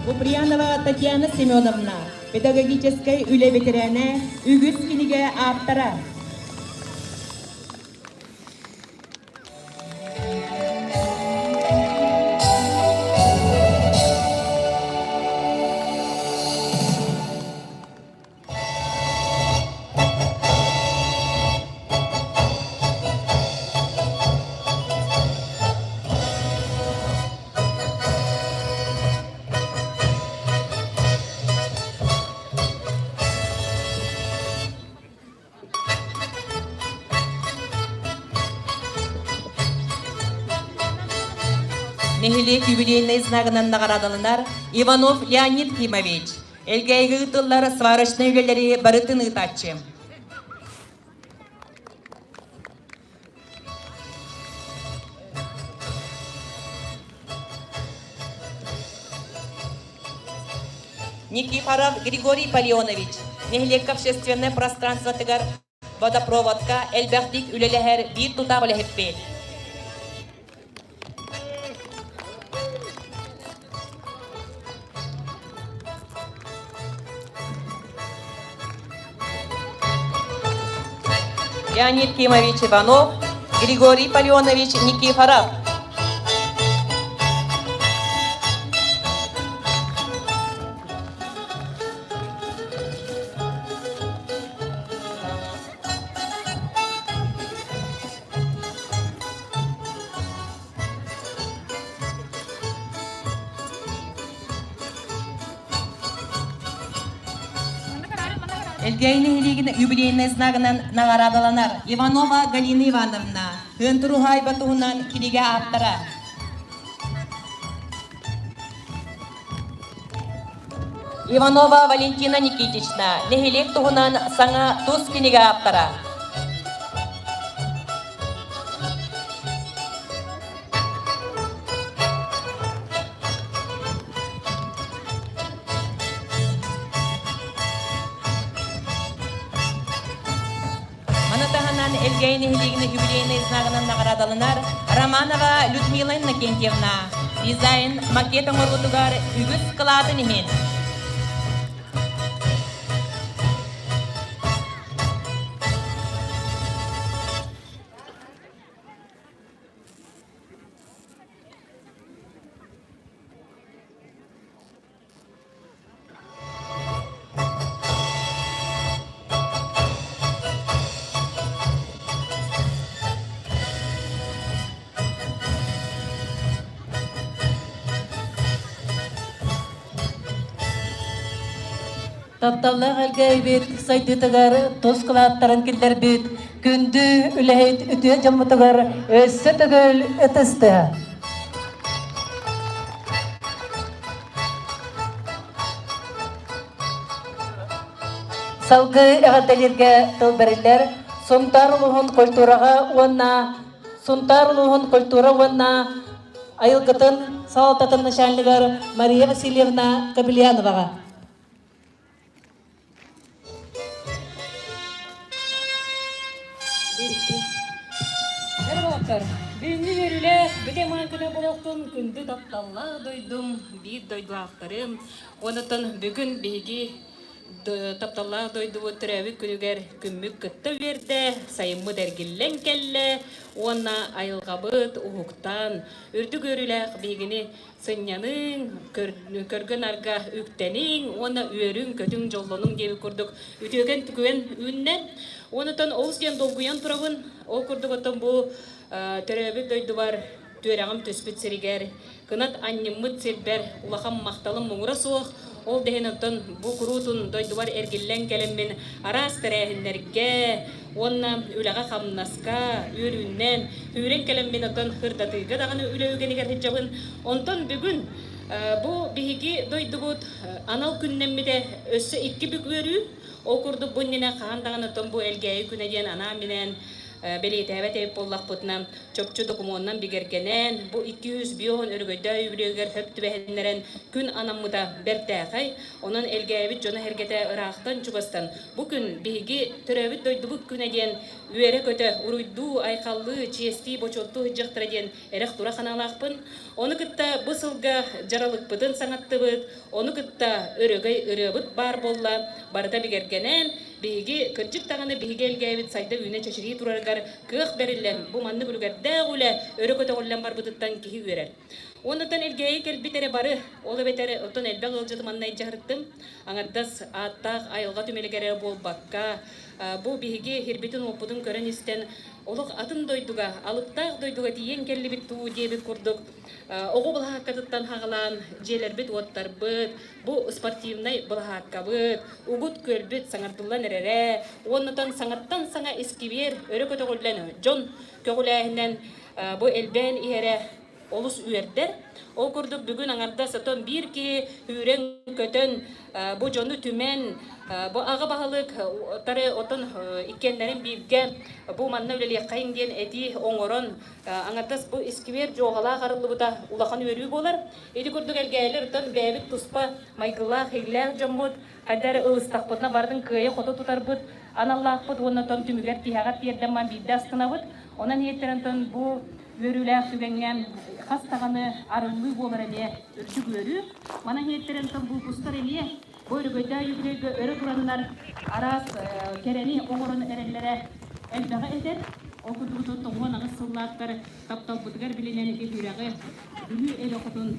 Куприянова Татьяна Семеновна, педагогическай үлэ бэтэрээнэ, үгүс кинигэ ааптара. Нэһилиэк юбилейнай знагынан наҕараадаланар Иванов Леонид Кимович. Элгээйигэ ыытыллар сварочнай үлэлэри барытын ыытааччы. Никифоров Григорий Полеонович, нэһилиэккэ общественнай пространствотыгар водопроводка элбэхтик үлэлэһэр биир тутаах үлэһиппит. Леонид Кимович Иванов, Григорий Полеонович Никифоров. Элгээйи нэһилиэгин юбилейнай знагынан наҕараадаланар Иванова Галина Ивановна, Тыын уһаайба туһунан кинигэ ааптара. Иванова Валентина Никитична, нэһилиэк туһунан саҥа тус кинигэ ааптара. Маны таһынан Элгээйи нэһилиэгин юбилейнай знагынан наҕараадаланар Романова Людмила Иннокентьевна дизайн макет оҥоруутугар үгүс кылаатын иһин. Тапталлаах Элгээйибит сайдыытыгар тус кылааттарын киллэрбит күндү үлэһит үтүө дьоммутугар өссө төгүл ытыс тыаһа. Салгыы эҕэрдэлииргэ тыл бэриллэр Сунтаар улууһун культураҕа уонна Сунтаар улууһун культура уонна айылгытын салалтатын начальнигар Мария Васильевна Кобельяноваҕа. Эр Бүгүҥҥү үөрүүлээх бүтэ маан күнэ буолуохтун күндү тапталлаах дойдум, биир дойдулаахтарым. Онтон бүгүн биһиги тапталлаах дойдубут төрөөбүт күнүгэр күммүт кытта үөрдэ, сайыммыт эргиллэн кэллэ уонна айылҕабыт уһуктан, үрдүк үөрүүлээх биһигини сынньаныҥ, көргө-нарга үктэниҥ уонна үөрүҥ-көтүҥ, дьоллонуҥ диэбит курдук үтүөкэн түгэн үүннэ. Онтон олус диэн долгуйан турабын. Ол курдук оттон бу төрөөбүт дойдубар түөрэҕим түспүт сиригэр, кынат анньыммыт сирбэр улахан махталым муҥура суох. Ол да иһин оттон бу куруутун дойдубар эргиллэн кэлэммин араас тэрээһиннэргэ уонна үлэҕэ-хамнаска үөрүүннэн үүрэн кэлэммин оттон ырдатыыга даҕаны үлэ үгэнигэр сылдьабын. Онтон бүгүн бу биһиги дойдубут анал күннэммитэ өссө икки бүк үөрүү. Ол курдук бу иннинэ хаһан даҕаны оттон бу Элгээйи күнэ диэн анаан-минээн бэлиэтээбэт эбит буоллахпытына, чопчу докумуонунан бигэргэнэн, бу 250 өрөгөйдөөх үбүлүөйүгэр сөп түбэһиннэрэн күн анаммыта бэртээхэй. Онон Элгээйибит дьоно-сэргэтэ ыраахтан-чугастан бу күн биһиги төрөөбүт дойдубут күнэ диэн үөрэ-көтө, уруйдуу, айхаллыы, чиэстии, бочуоттуу сылдьыахтара диэн эрэх-турах санаалаахпын. Ону кытта бу сылга дьаралыкпытын саҥаттыбыт, ону кытта өрөгөй ырыабыт баар буолла, барыта бигэргэнэн, биһиги кырдьык даҕаны биһиги Элгээйибит сайда үүнэ-чэчирии турарыгар кыах бэриллэн, бу маннык үлүгэрдээх үлэ өрө көтөҕүллэн барбытыттан киһи үөрэр. Оннуттан Элгээйи кэлбит эрэ бары, ол эбэтэр оттон элбэх ыалдьыты манна илдьэ сырыттым. Аҥардас ааттаах айылҕа түмэлигэр эрэ буолбакка, бу биһиги сирбитин-уоппутун көрөн-истэн, олох атын дойдуга, алыптаах дойдуга тиийэн кэллибит дуу диэбит курдук, оҕо былаһааккатыттан хаҕалаан дьиэлэрбит-уоттарбыт, бу спортивнай былаһааккабыт, угут күөлбүт саҥардыллан эрэрэ, уоннатан саҥаттан саҥа искибиэр өрө көтөҕүллэн дьон көҕүлээһинэн бу элбээн иһэрэ олус үөрдэр. Ол курдук бүгүн аҥардас отон биир киһи үүрэн-көтөн бу дьону түмэн бу аҕа баһылык тары отон иккиэннэрин бииргэ бу манна үлэлиэххэйиҥ диэн этии оҥорон аҥардас бу искибиэр дьуоҕалаах арыллыбыта улахан үөрүү буолар. Ити курдук Элгээйилэр оттон бэйэбит туспа майгылаах, иллээх дьоммут, хайда эрэ ылыстахпытына барытын кыайа-хото тутарбыт аналлаахпыт уонна оттон түмүгэр тиһэҕэр тиэрдэн баран биирдэ астынабыт. Онон иһиттэрэн оттон бу үөрүүлээх түгэҥҥэ хас даҕаны арыллыы буолар эмиэ үрдүк үөрүү. Манан иһиттэрэн оттон булкустар эмиэ бу өрөгөйдөөх юбилейга өрө тураннар араас кэрэни оҥорон эрэллэрэ элбэҕи этэр. Ол курдук 98 сыллаахтар тапталбытыгар билинэн ити үрэҕи Бүлүү эбэ хотун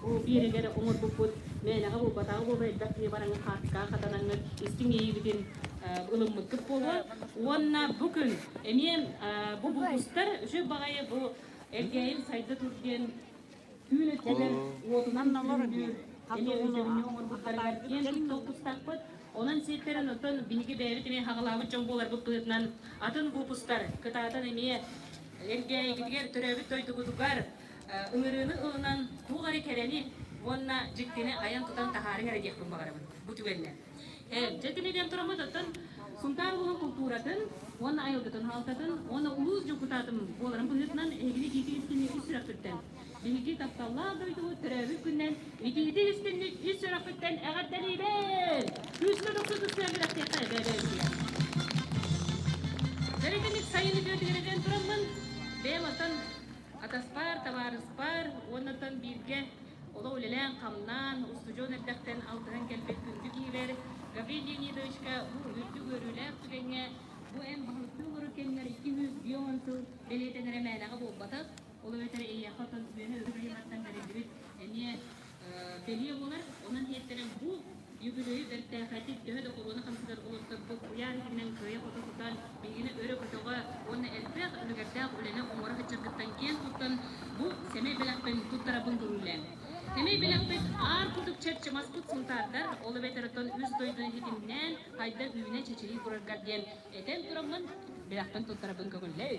бу биэрэгэр оҥорбуппут мээнэҕэ буолбатаҕа буолуо элбэх киһи бараҥҥыт хаартыскаҕа хатанаҥҥыт истиҥ иэйиибитин ылыммыккыт буолуо. Уонна бу күн эмиэ бу булкустар үчүгэй баҕайы бу Элгээйим сайда тур диэн түүн өттүгэр уотунан күндүүр эмиэ өйдөбүнньүк оҥорбуттарыгар киэн туттуох тустаахпыт. Онон сиэттэрэн оттон биһиги бэйэбит эмиэ хаҕалаабыт дьон буоларбыт быһыытынан атын выпустар кытаатан эмиэ Элгээйигитигэр төрөөбүт дойдугутугар ыҥырыыны ылынан туох эрэ кэрэни уонна дьиктини айан-тутан таһаарыҥ эрэ диэхпин баҕарабын бу түгэннэ. Дьэ итини тураммыт оттон Сунтаар улууһун култууратын уонна айылгытын хаалтатын уонна улуус дьокутаатын буоларын быһыытынан эһигини итиитик истинник ис сүрэхпиттэн биһиги тапталлаах дойдубут төрөөбүт күнүнэн итиитик истинник ис сүрэхпиттэн эҕэрдэлиибин! Күүскэ дохсун тустуйан бэлэхтиэххэ бэйэ-бэйэбитигэр. Дьэ сайын үтүөтүгэр этэн тураммын, бэйэм оттон атаспар, табаарыспар уонна бииргэ олох үлэлээн-хамнаан, устудьуон эрдэхтэн алтыһан кэлбит күндү киһибэр Гаврил Леонидовичка бу үрдүк үөрүүлээх түгэҥҥэ бу эн баһылыктыы олорор кэмҥэр 250 сыл бэлиэтэнэрэ мээнэҕэ буолбатах. Ол эбэтэр эйиэхэ оттон үөһэ үрүҥ айылҕаттан бэриллибит эмиэ бэлиэ буолар. Онон иһиттэрэн бу юбилейы бэртээхэйдик төһө да хоруона хамсыгар олорторбут куйаар иһинэн кыайа-хото тутан, биһигини өрө көтөҕө уонна элбэх үлүгэрдээх үлэни оҥоро сылдьаргыттан киэн туттан бу сэмэй бэлэхпин туттарабын көҥүллээҥ. Сэмэй бэлэхпит аар кутук чэрчимаспыт сунтаардар, ол эбэтэр оттон үс дойдуну ситимнээн, хайда үүнэ чэчирии тураргар диэн этэн тураммын, бэлэхпин туттарабын көҥүллээ.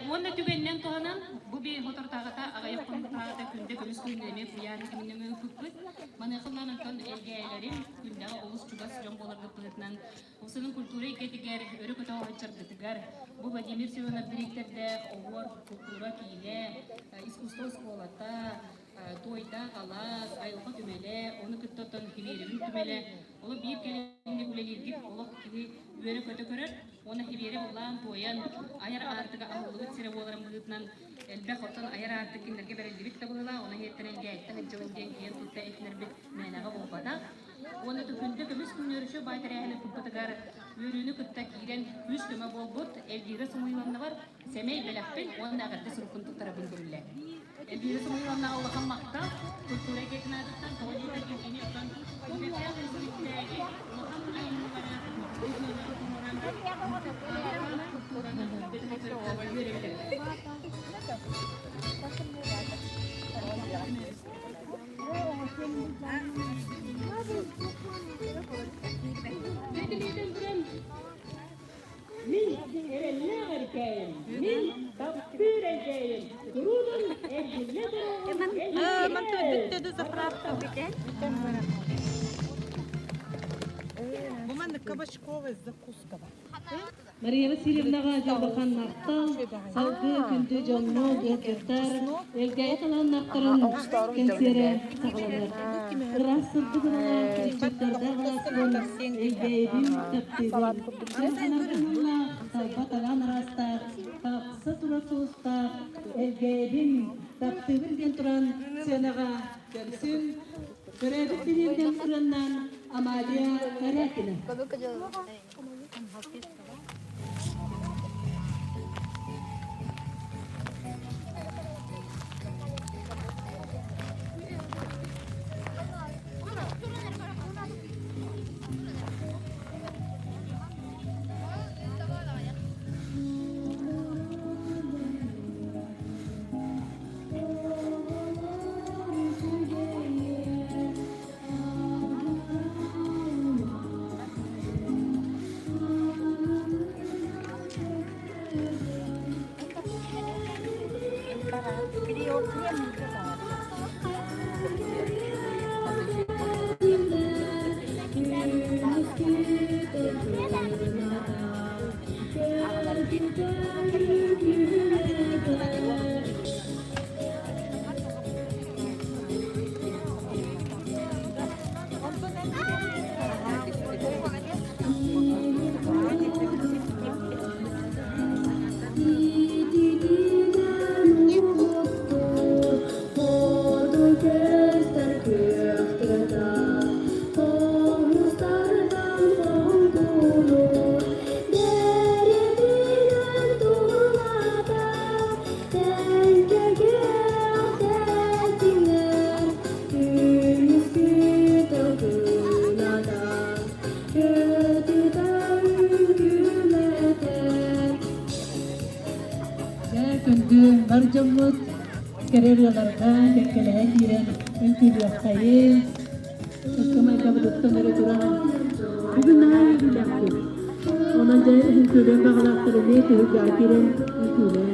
Уонна түгэнинэн туһанан, бу би соторутааҕыта аҕыйах хонуктааҕыта күндэ көмүс күнүн эмиэ куйаар ситиминэн ыыппыппыт. Маныаха ылан онтон элгээйэлэрим күндэҕэ олус чугас дьон буоларгыт быһыытынан Усунун культура эйгэтигэр өрө көтөҕө сылдьаргытыгар бу Владимир Семенов дириэктэрдээх Оһуор култуура киинэ, искусство оскуолата, Туойдаах алаас, айылҕа түмэлэ, ону кытта оттон Химиэрибин түмэлэ Олох биир кэлимник үлэлииргит олох киһи үөрэ-көтө көрөр уонна хибиэри ыллаан туойан айар аартыга аһыллыбыт сирэ буоларын быһыытынан элбэх оттон айар аартык кинилэргэ бэриллибит да быһыылаах, ону иһиттэн элгээйиттэн сылдьабын диэн киэн тутта этинэрбит мээнэҕэ буолбатах. Уонна күндэ көмүс күннөрүчү баай тэрээһини туппутугар үөрүүнү кытта киирэн күүс-көмө буолбут Эльвира Самуиловнабар сэмэй бэлэхпин уонна эҕэрдэ сурукпун туттарабын көрүллэ. Эльвира Самуиловнаҕа улахан махтал, культура эйгэтин аатыттан тоҕо диэтэр кини оттон үлэлээх үлэһиттэри улахан айымньылары быһыылары оҥорон культураны үөрэбит. Мин эрэллээх эркээйим, мин таптыыр элгээйим, туруутун эргиллэ туруоҕун Мантан заправка Бу маннык кабачковая закуска бар. Мария Васильевнаҕа дьолбохон махтал, салгыы күндү дьоҥҥо ыалдьыттар, Элгээйи талааннаахтарын кэнсиэрэ саҕаланар. Ыраас сырдык ыралаах ыччаттардаах алааспын Элгээйибин таптыыбын. Дьылҕанаргын талба талаан араастаах, тахса турар сулустаах Элгээйибин таптыыбын диэн туран сценаҕа көрсүн, төрөөбүт дэриэбинэм ырыаннан Амалия Корякина. Дьэ, күндү бар дьоммут кэрэ ырыаларга кэккэлэһэ киирэн үҥкүүлүөххэйин, ыккымайгабытыттан өрө туран бүгүн наһаа үөрүүлээхпит. Онон дьэ үҥкүүлүөн баҕалаахтар эмиэ түһүлгэҕэ киирэн үҥкүүлээн.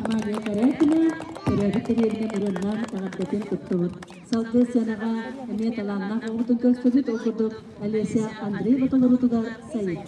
Амалия Корякина төрөөбүт дэриэбинэ ырыаннаах эҕэрдэтин туттубут. Салгыы сценаҕа эмиэ талааннаах оҕобутун көрсөбүт, ол курдук Олеся Андреева толоруутугар Саид.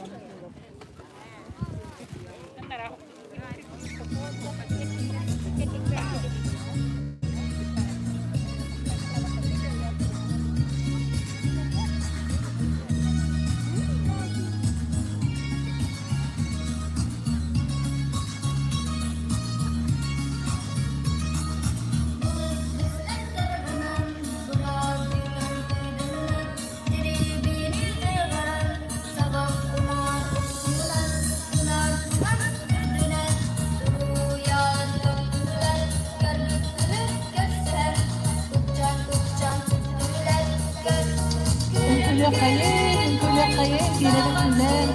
Үҥкүүлүөххэйин, үҥкүүлүөххэйин, киирэн үҥкүүлээн.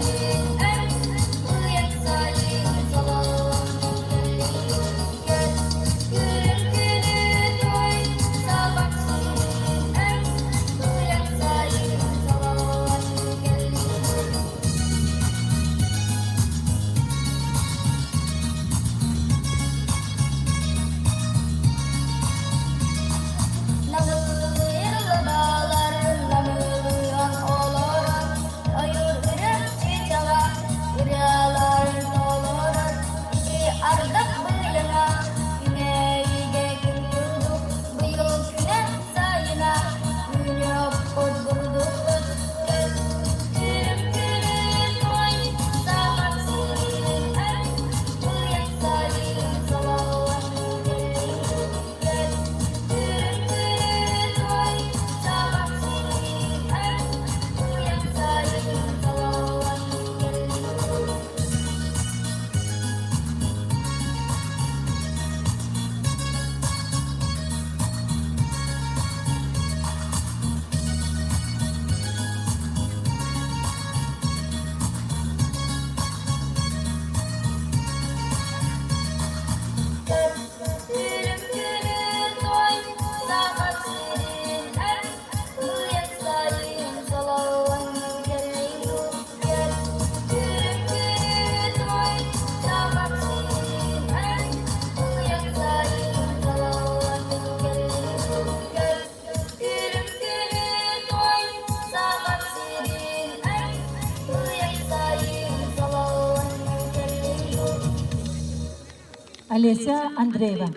Олеся Андреева.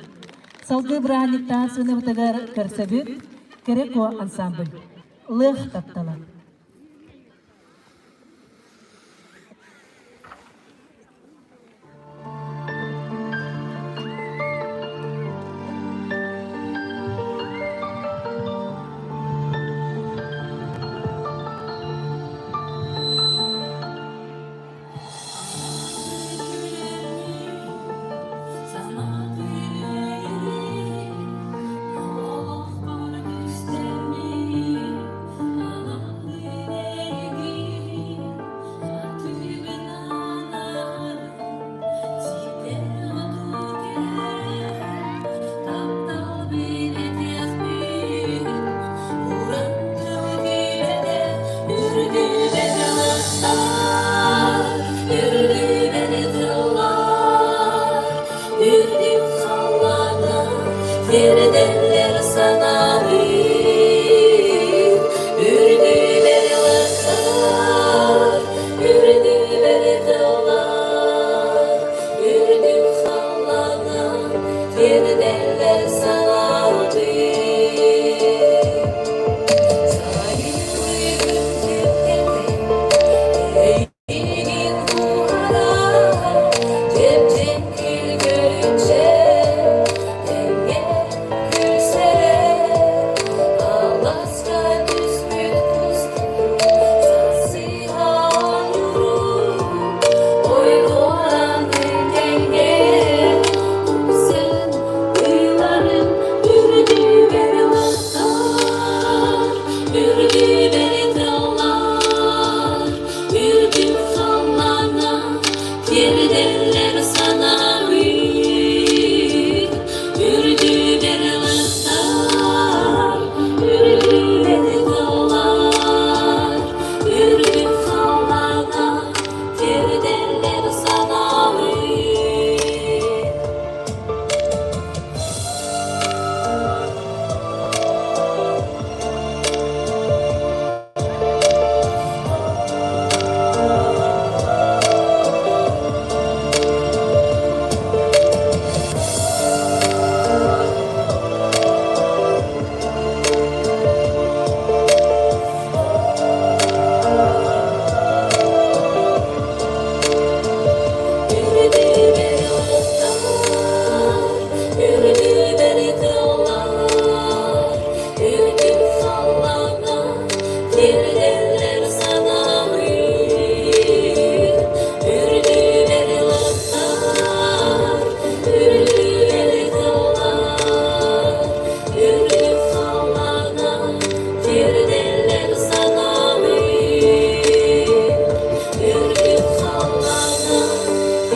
Салгыы бырааһынньыктаах сыанабытыгар көрсөбүт Кэрэ Куо ансамбль. Лыах таптала.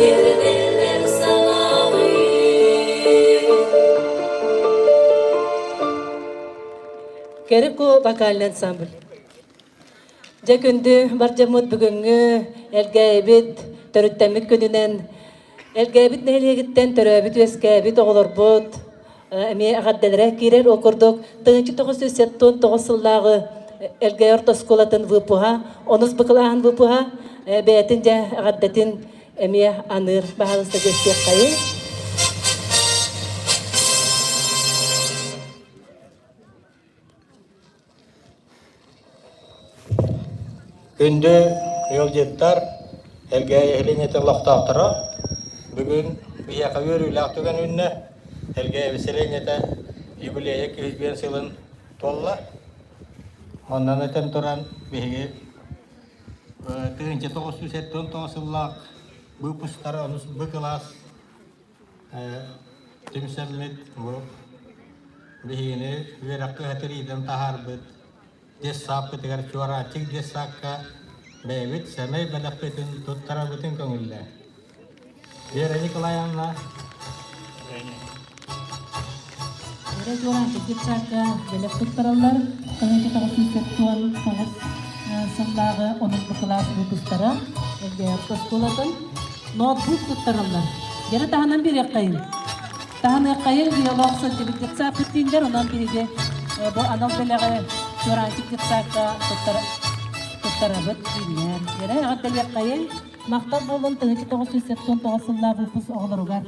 Тиэрдэллэр санаабын. Кэрику вокальный ансамбль. Дьэ күндү бар дьоммут бүгүҥҥү Элгээйибит төрүттэммит күнүнэн Элгээйибит нэһилиэгиттэн төрөөбүт-үөскээбит оҕолорбут эмиэ эҕэрдэлэрэ киирэр. Ол курдук 1979 сыллааҕы Элгээйи орто оскуолатын выпуһа, онус быкылааһын выпуһа бэйэтин дьэ эҕэрдэтин эмиэ аныыр. Баһаалыста дьиэстиэххэйиҥ. Күндү ыалдьыттар, Элгээйи нэһилиэнньэтин олохтоохторо, бүгүн биһиэхэ үөрүүлээх түгэн үүннэ. Элгээйи сэлиэнньэтэ юбилейа күүс сылын туолла. Онон этэн туран, биһиги 1979 сыллаах выпусктара онус Б кылаас Түмсэммит бу биһигини үөрэххэ иитэн таһаарбыт детсааппытыгар Чуораанчык детсаакка бэйэбит сэмэй бэлэхпитин туттарабытын көҥүллээ. Вера Николаевна. Вера Чуораанчык детсаакка бэлэх туттараллар. 1999 сыллааҕы онус кылаас выпустара ЛГР оскуолатын ноутбук туттараллар. Дьэрэ таһынан биэриэххэйин. Таһыныаххайын биолог сылдьыбыт детсааппыт дииллэр, онон биһиги бу анал бэлэҕи Чуораанчык детсаакка туттарабыт дииллэр. Дьэрэ эҕэрдэлиэххэйин. Махтал буоллун 1979 сыллаах выпуск оҕолоругар.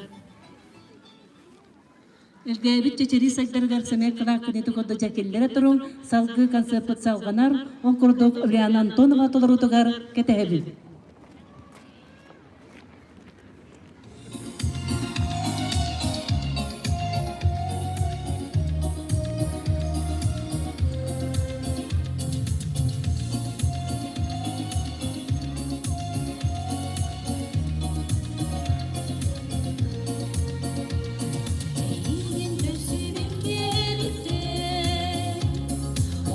Элгээбит чэчирии сайдарыгар сэмэй кылааккын ити курдук дьэкиллэрэ туруҥ, салгыы концерппыт салҕанар, ол курдук Ульяна Антонова толоруутугар кэтэһэбит. Эйигин көрсүбүм диэбиттэр,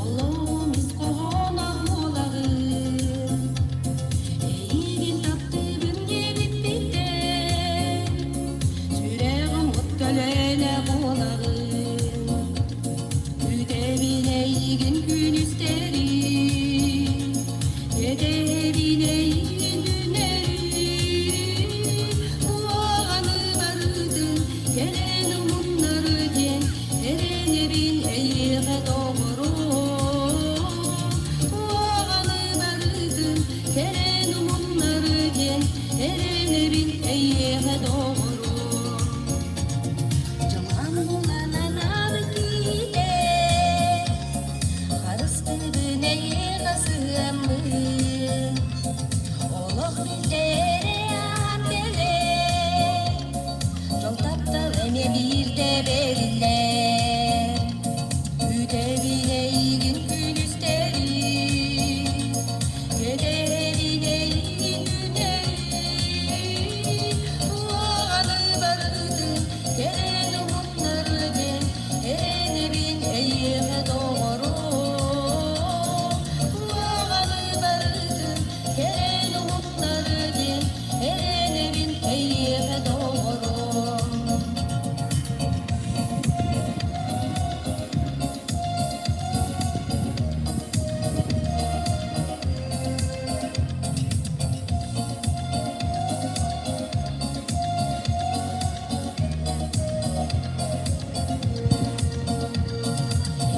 олоҕум ис хоһооно буолаҕын. Эйигин таптыыбын диэбиппиттэн, сүрэҕим от көлүөнэ буолаҕын. Күүтэбин эйигин күнүстэри, кэтэһэбин эйигин түүннэри. Уоҕаны барытын кэлэн умуннары диэн эрэнэбин эйиэхэ доҕорум. Уоҕаны барытын кэлэн умуннары диэн эрэнэбин эйиэхэ доҕорум. Дьылҕам булан анаабыт киһитэ, харыстыыбын эйиэхэ сыһыаммын. Олох билдэрэ аан кэлэр, дьол таптал эмиэ биирдэ бэриллэр. Күүтэбин эйигин күнүстэри, кэтэһэбин эйигин түүннэри. Уоҕаны барытын кэлэн уһуннары диэн эрэнэбин эйиэхэ доҕорум. Уоҕаны барытын кэлэн уһуннары диэн эрэнэбин эйиэхэ доҕорум.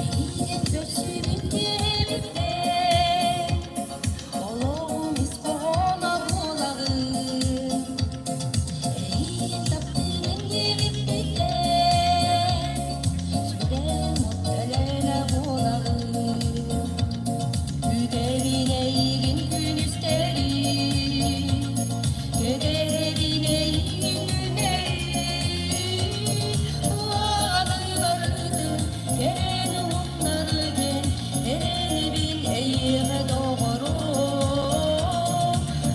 Эйигин көрсүбүт диэбиттэр, олоҕум ис хоһооно буолаҕын. Эйигин таптыыбын диэбиппиттэн, сүрэҕим от төлөнө буолаҕын. Күүтэбин эйигин күнүстэри, кэтэһэбин эйигин түүннэри. Уоҕаны барытын кэлэн уһуннары диэн эрэнэбин эйиэхэ доҕорум.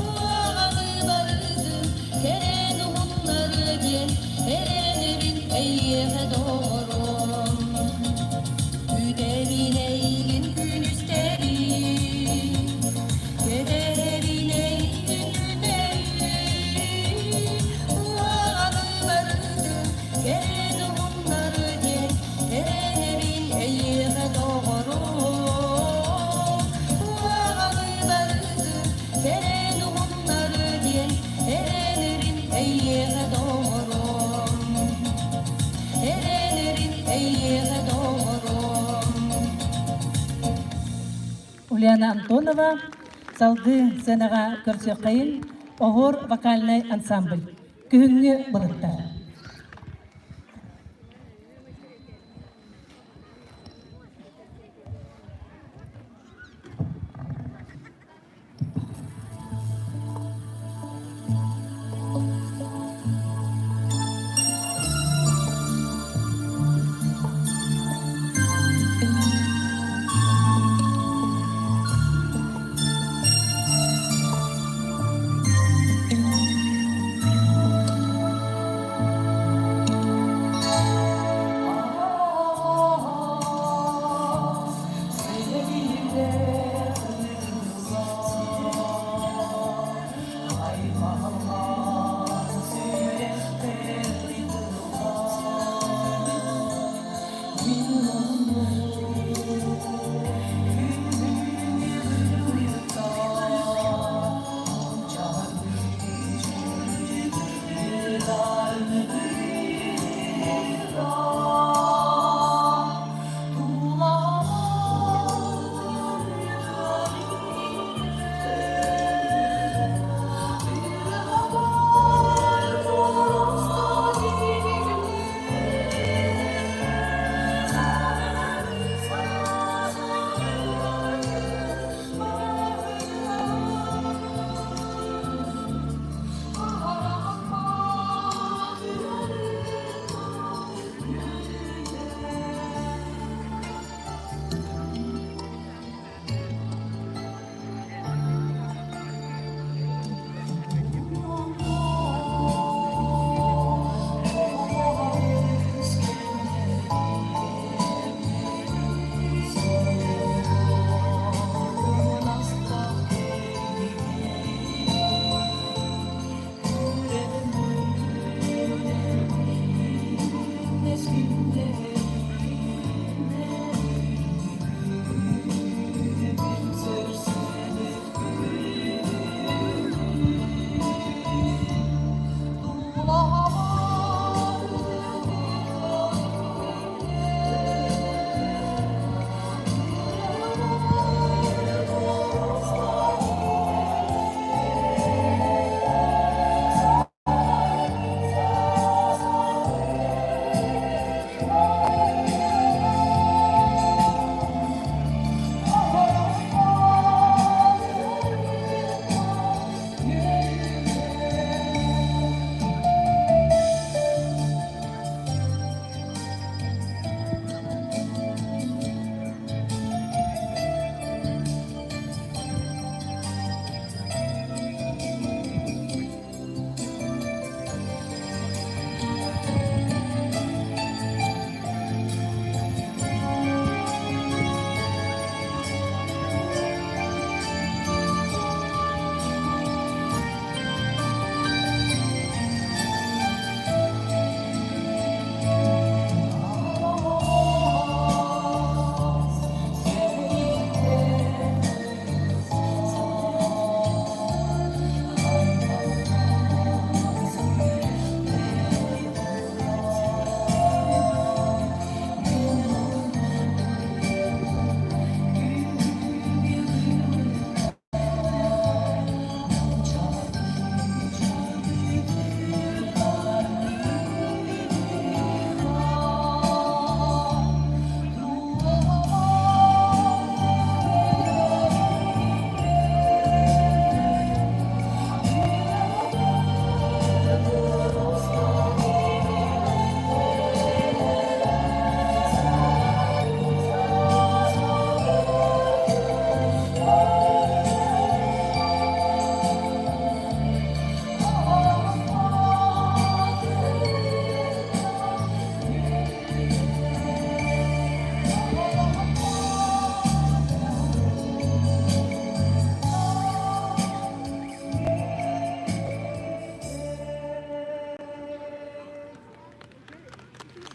Уоҕаны барытын кэлэн уһуннары диэн эрэнэбин эйиэхэ доҕорум. Күүтэбин эйигин күнүстэри, кэтэһэбин эйигин түүннэри. эйиэхэ доҕорум, эрэнэрин эйиэхэ доҕорум. Ульяна Антонова салгыы сценаҕа көрсүөххэйин Оһуор вокальнай ансамбль Күһүҥҥү былыттар.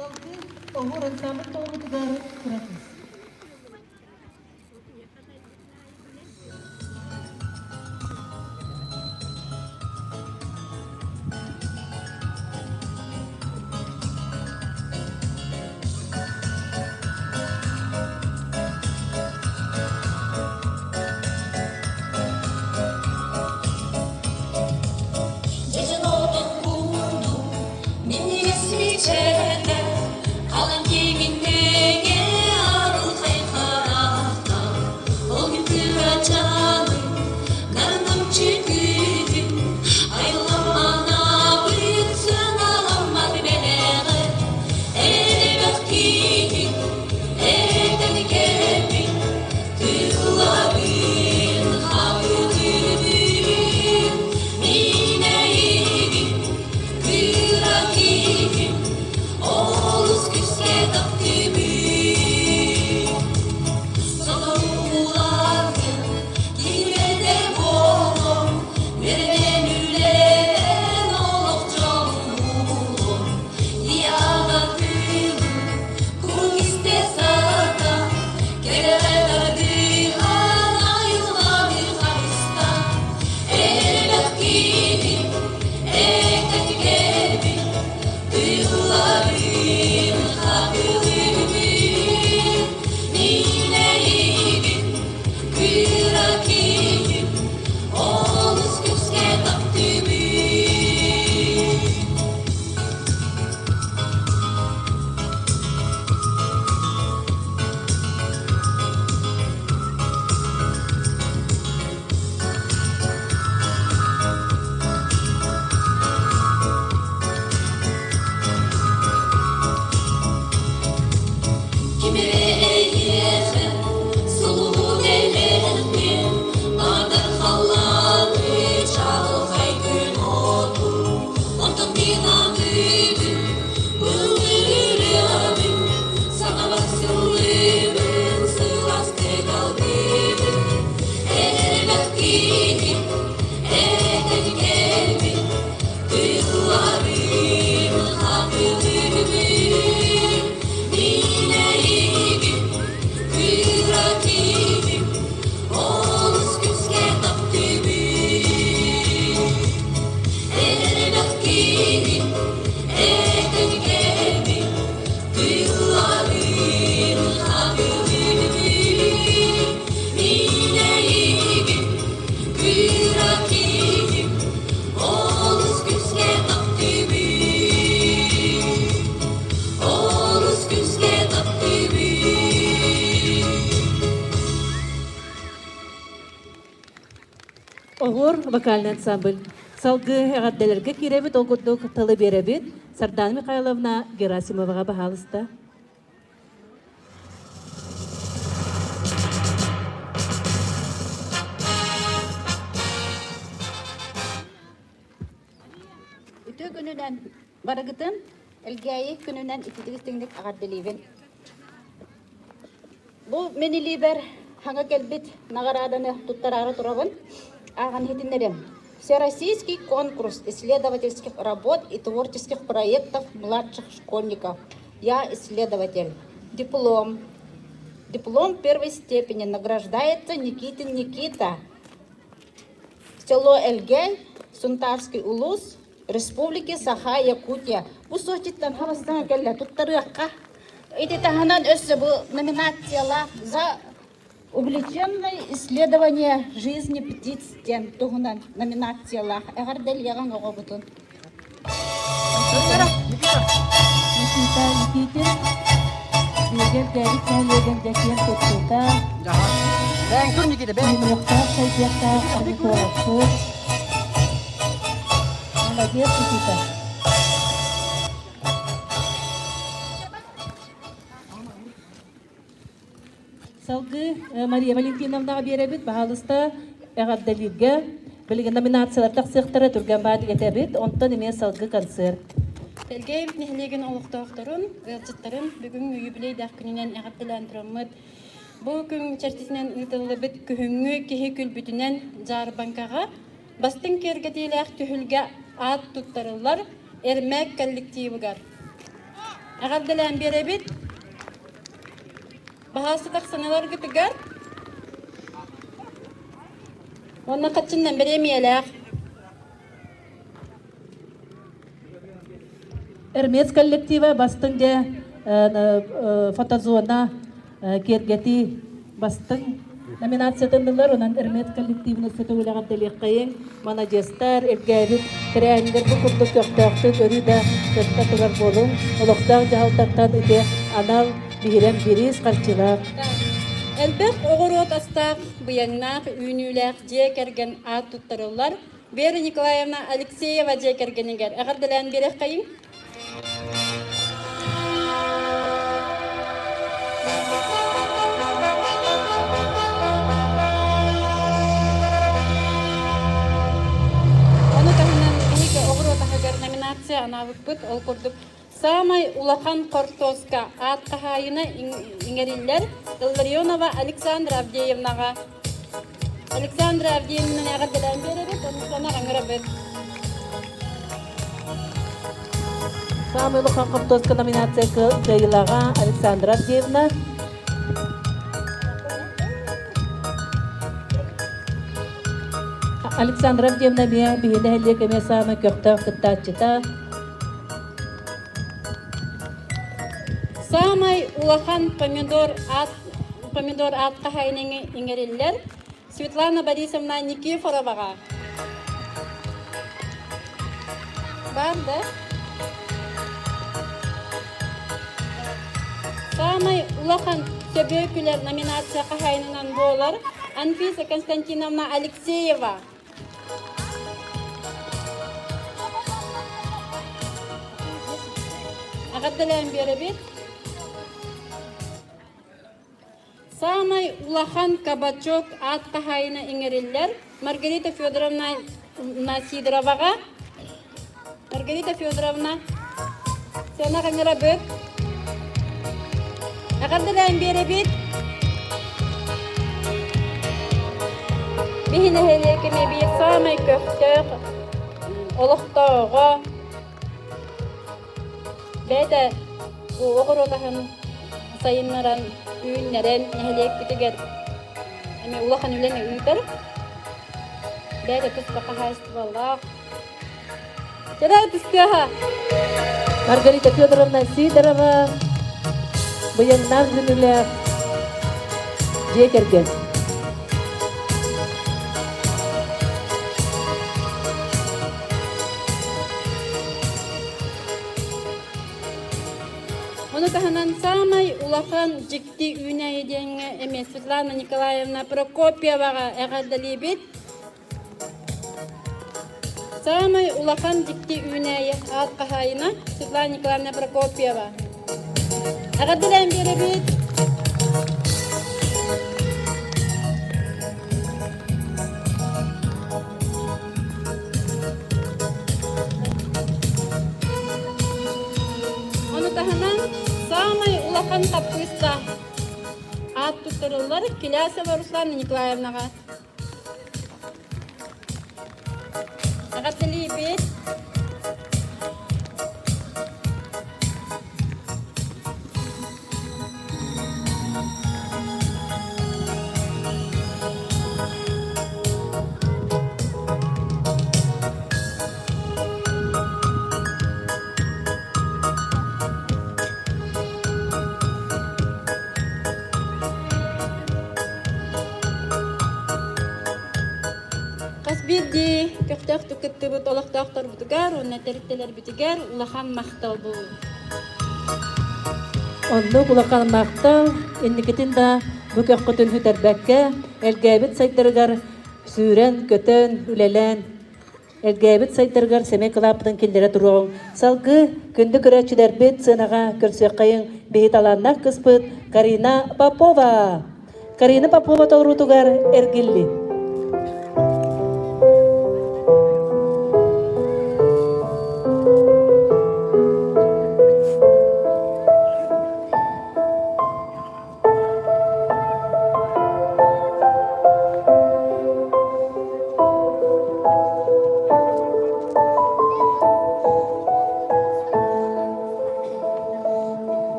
Салгыы оһуор ансамбль толорутугар кыра кыыс. кичэтэ, Халан киҥиннэҥэ арылхай харахта, Ол мин кырачааным, нарыным чүкүтүм, Айылламманабыт сыаналаммат бэлэҕэ, Элбэх киһи этэн кэлбит, Тылларын хабылыыбын, мин эйигин кыра киһим, олус күүскэ таптыыбын. Соторууларгын киирбэтэ буолуом, үөрэнэн үлэлэн олох дьолун Ийэҕэ тыылын куруук истэ сата, кэрэҕэ тардыһан айылҕаны харыстаа. Элбэх киһи этэн кэлбит, тылларын хатылыыбын. Мин эйигин кыра киһим, олус күүскэ таптыыбын. Ким эрэ эйиэхэ сулуһу бэлэхтиэн, Баҕардар халлааны чаҕылхай күн отун. Онтон мин аныыбын, былырыырабын, Саҥабар сыллыыбын, сылаастык алгыыбын. Элбэх киһи этэн кэлбит, Тылларым хатылыыбын, мин эйигин кыра киһим, олус күүскэ таптыыбын. Элбэх киһи этэн кэлбит, Тылларым хатылыыбын, мин эйигин кыра киһим, олус күүскэ таптыыбын. Олус күүскэ таптыыбын. Оһуор вокальный ансамбль. Салгыы эҕэрдэлэргэ киирэбит, ол курдук тылы биэрэбит. Сардаана Михайловна Герасимоваҕа баһаалыста. Үтүө күнүнэн барыгытын Элгээйи күнүнэн ититик-истиҥник эҕэрдэлиибин. Бу мин илиибэр хаҥа кэлбит наҕарааданы туттараары турабын. Ааҕан иһитиннэриэм. Всероссийский конкурс исследовательских работ и творческих проектов младших школьников. Я исследователь. Диплом. Диплом первой степени награждается Никитин Никита. Село Элгэй, Сунтарский улус, Республики Саха, Якутия. Бу Сочиттан хабастан кэллэ туттарыахха. Ити таһынан өссө бу номинациялаах за увлеченное исследование жизни птиц диэн туһунан номинациялаах эҕэрдэлиэҕиҥ оҕобутун. Никита Никитин, Биэгэр Дээбит нэһилиэгин дьэкиэн туттуута, Муохтаах сайдыахтаах орнитологпут, Молодец, Никита. Салгыы Мария Валентиновнаҕа биэрэбит, баһаалыста эҕэрдэлииргэ. Билигин номинациялар тахсыахтара түргэн баадык этэбит, онтон эмиэ салгыы концерт. Элгээйбит нэһилиэгин олохтоохторун, ыалдьыттарын бүгүҥҥү юбилейдаах күнүнэн эҕэрдэлээн тураммыт, бу күн чэрчитинэн ыытыллыбыт күһүҥҥү киһи күлбүтүнэн дьаарбаҥкаҕа бастыҥ киэргэтиилээх түһүлгэ аат туттарыллар Эрмээк коллективыгар. Эҕэрдэлээн биэрэбит. Баһаасытах саналаргытыгар уонна хаччыннан бириэмийэлээх. Эрмец коллектива бастыҥ дьэ фотозона киэргэтии бастыҥ. Номинациятын ылар, онон Эрмет коллективын өссө төгүл эҕэрдэлиэххэйиҥ. Маладьыастар, элгээбит тэрээһиннэр бу курдук көхтөөхтүк өрүү да кытта турар буолуҥ. Олохтоох дьаһалтаттан ити анал биһирэм бириис харчылаах. Элбэх оҕуруот астаах, быйаҥнаах, үүнүүлээх дьиэ кэргэн аат туттарыллар Вера Николаевна Алексеева дьиэ кэргэнигэр эҕэрдэлээн биэриэххэйиҥ. Ону таһынан биһиги оҕуруот аһыгар номинация анаабыппыт. Ол курдук саамай улахан хортуоска аат хаһаайына иҥэриллэр Илларионова Александра Авдеевнаҕа. Александра Авдеевнаны эҕэрдэлээн биэрэбит, онно ыҥырабыт. Саамай улахан хортуоска номинация кыайыылааҕа Александра Авдеевна. Александра Авдеевна эмиэ биһиги нэһилиэк эмиэ саамай көхтөөх кыттааччыта. Саамай улахан помидор аат помидор аат хаһаайыныҥы иҥэриллэр Светлана Борисовна Никифороваҕа. Баар да? Саамай улахан сөбүөкүлэр номинация хаһаайынынан буолар Анфиса Константиновна Алексеева. Эҕэрдэлээн биэрэбит. Саамай улахан кабачок аат хаһаайына иҥэриллэр Маргарита Федоровна Сидороваҕа. Маргарита Федоровна, сыана ыҥырабыт. Эҕэрдэлээн биэрэбит. Биһи нэһилиэкими биир саамай көхтөөх олохтооҕо Бэйэтэ оҕуруот аһын сайыннаран, үүннэрэн нэһилиэкпитигэр эмиэ улахан үлэни ыытар. Бэйэтэ туспа хаһаайыстыбалаах. Чэдэ түстүөһэ! Маргарита Федоровна Сидорова, быйаҥнаах күнүлээх дьиэ кэргэн. Ону таһынан саамай улахан дьикти үүнээйи диэҥҥэ эмиэ Светлана Николаевна Прокопьеваҕа эҕэрдэлиибит. Саамай улахан дьикти үүнээйи аат хаһаайына Светлана Николаевна Прокопьева. Эҕэрдэлээн биэрэбит! Ону таһынан саамай улахан хаппыыста аат туттарыллар Килясова Руслана Николаевнаҕа. Эҕэрдэлиибит! Хас биирдии көхтөөхтүк кыттыбыт олохтоохторбутугар уонна тэрилтэлэрбитигэр улахан махтал буолуо. Оннук улахан махтал инникитин да бу көххүтүн сүтэрбэккэ, элгээбит сайдарыгар сүүрэн-көтөн, үлэлээн, элгээбит сайдарыгар сэмэй кылааппытын киллэрэ туруоҕуҥ. Салгыы күндү көрөөччүлэрбит сыанаҕа көрсүөххэйиҥ биһи талааннаах кыспыт Карина Попова. Карина Попова толоруутугар эргилли.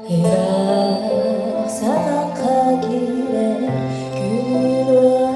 Ыраах саҕахха киирэр күн.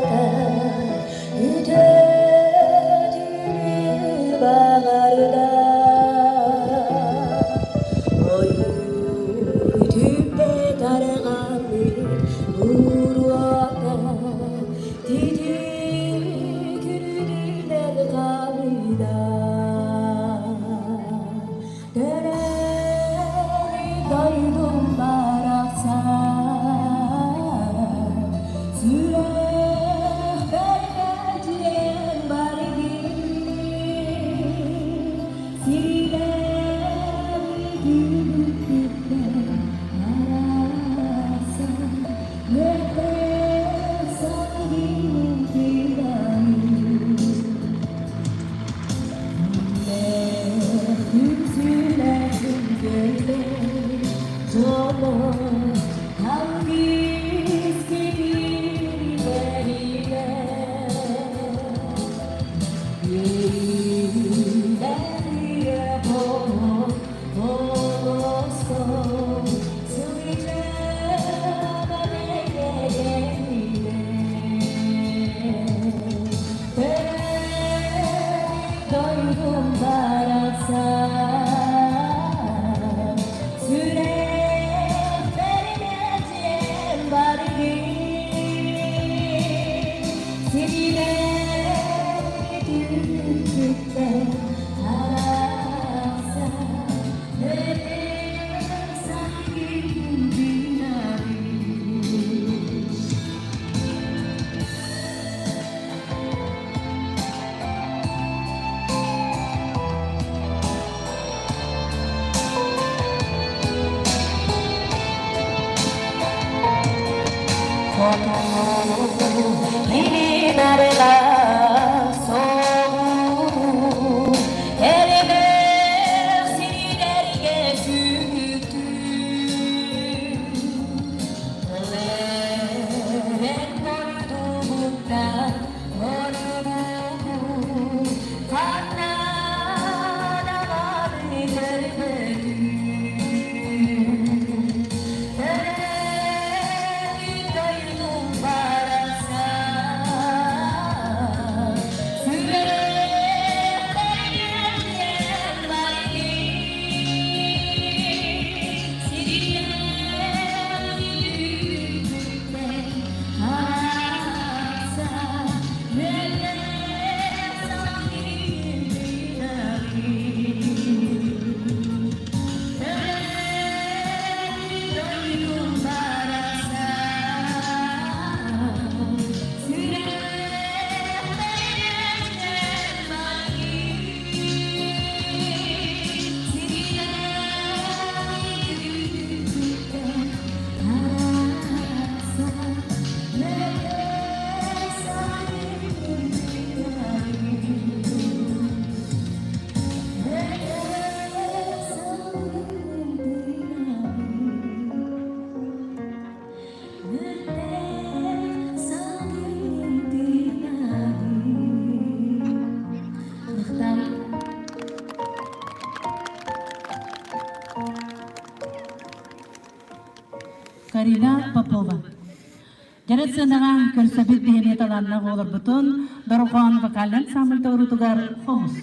Карина Попова. Дьэрэ сыанаҕа көрсөбүт биһиэни талааннаах оҕолорбутун Дорҕоон вокальнай ансамбль тоҕурутугар хомус.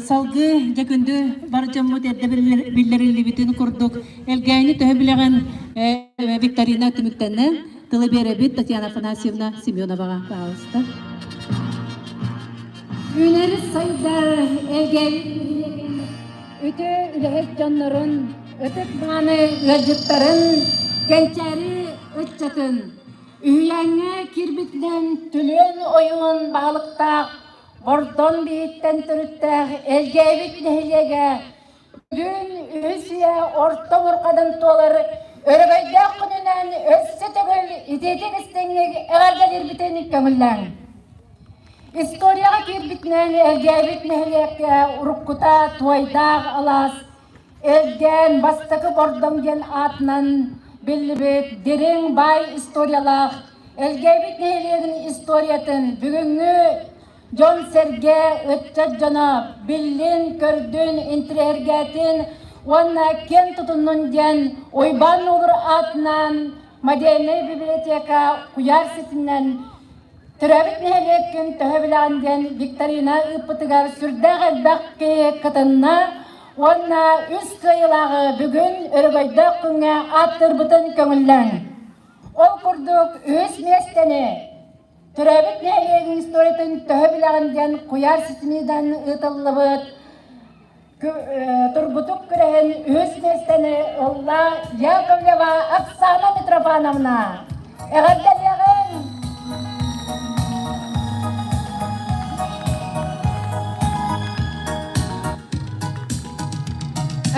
Салгыы дьэ күндү бар дьоммут эрдэ биллэриллибитин курдук Элгээйини төһө билэҕин викторина түмүктэннэ. Тылы биэрэбит Татьяна Афанасьевна Семеноваҕа пожалуйста. Үүнэр сайдар Элгээйи нэһилиэгин үтүө үлэһит дьоннорун, ытык мааны ыалдьыттарын, кэнчээри ыччатын үһүйээҥҥэ киирбитинэн Түлүөн ойуун баһылыктаах Бордон биһиттэн төрүттээх Элгээбит нэһилиэгэ бүгүн үһүс үйэ орто мурҕадан туолар өрөгөйдөөх күнүнэн өссө төгүл итиитик истиҥник эҕэрдэлиирбитин көҥүллээҥ. Историяҕа киирбитинэн Элгээбит нэһилиэккэ уруккута Туойдаах алаас Элгээн бастакы Бордоҥ диэн аатынан биллибит дириҥ баай историялаах Элгээбит нэһилиэгин историятын бүгүҥҥү дьон-сэргэ, ыччат дьоно биллин-көрдүн, интириэһиргээтин уонна киэн тутуннун диэн Уйбаан Нуолур аатынан модельнай библиотека куйаар ситиминэн Төрөөбүт нэһилиэккин төһө билэҕин диэн викторина ыыппытыгар сүрдээх элбэх киһи кытынна уонна үс кыайыылааҕы бүгүн өрөгөйдөөх күҥҥэ ааттыырбытын көҥүллээҥ. Ол курдук үһүс миэстэни төрөөбүт нэһилиэгин историятын төһө билэҕин диэн куйаар ситиминэн ыытыллыбыт тургутук күрэһин үһүс миэстэни ылла Яковлева Оксана Митрофановна. Эҕэрдэлиэҕиҥ!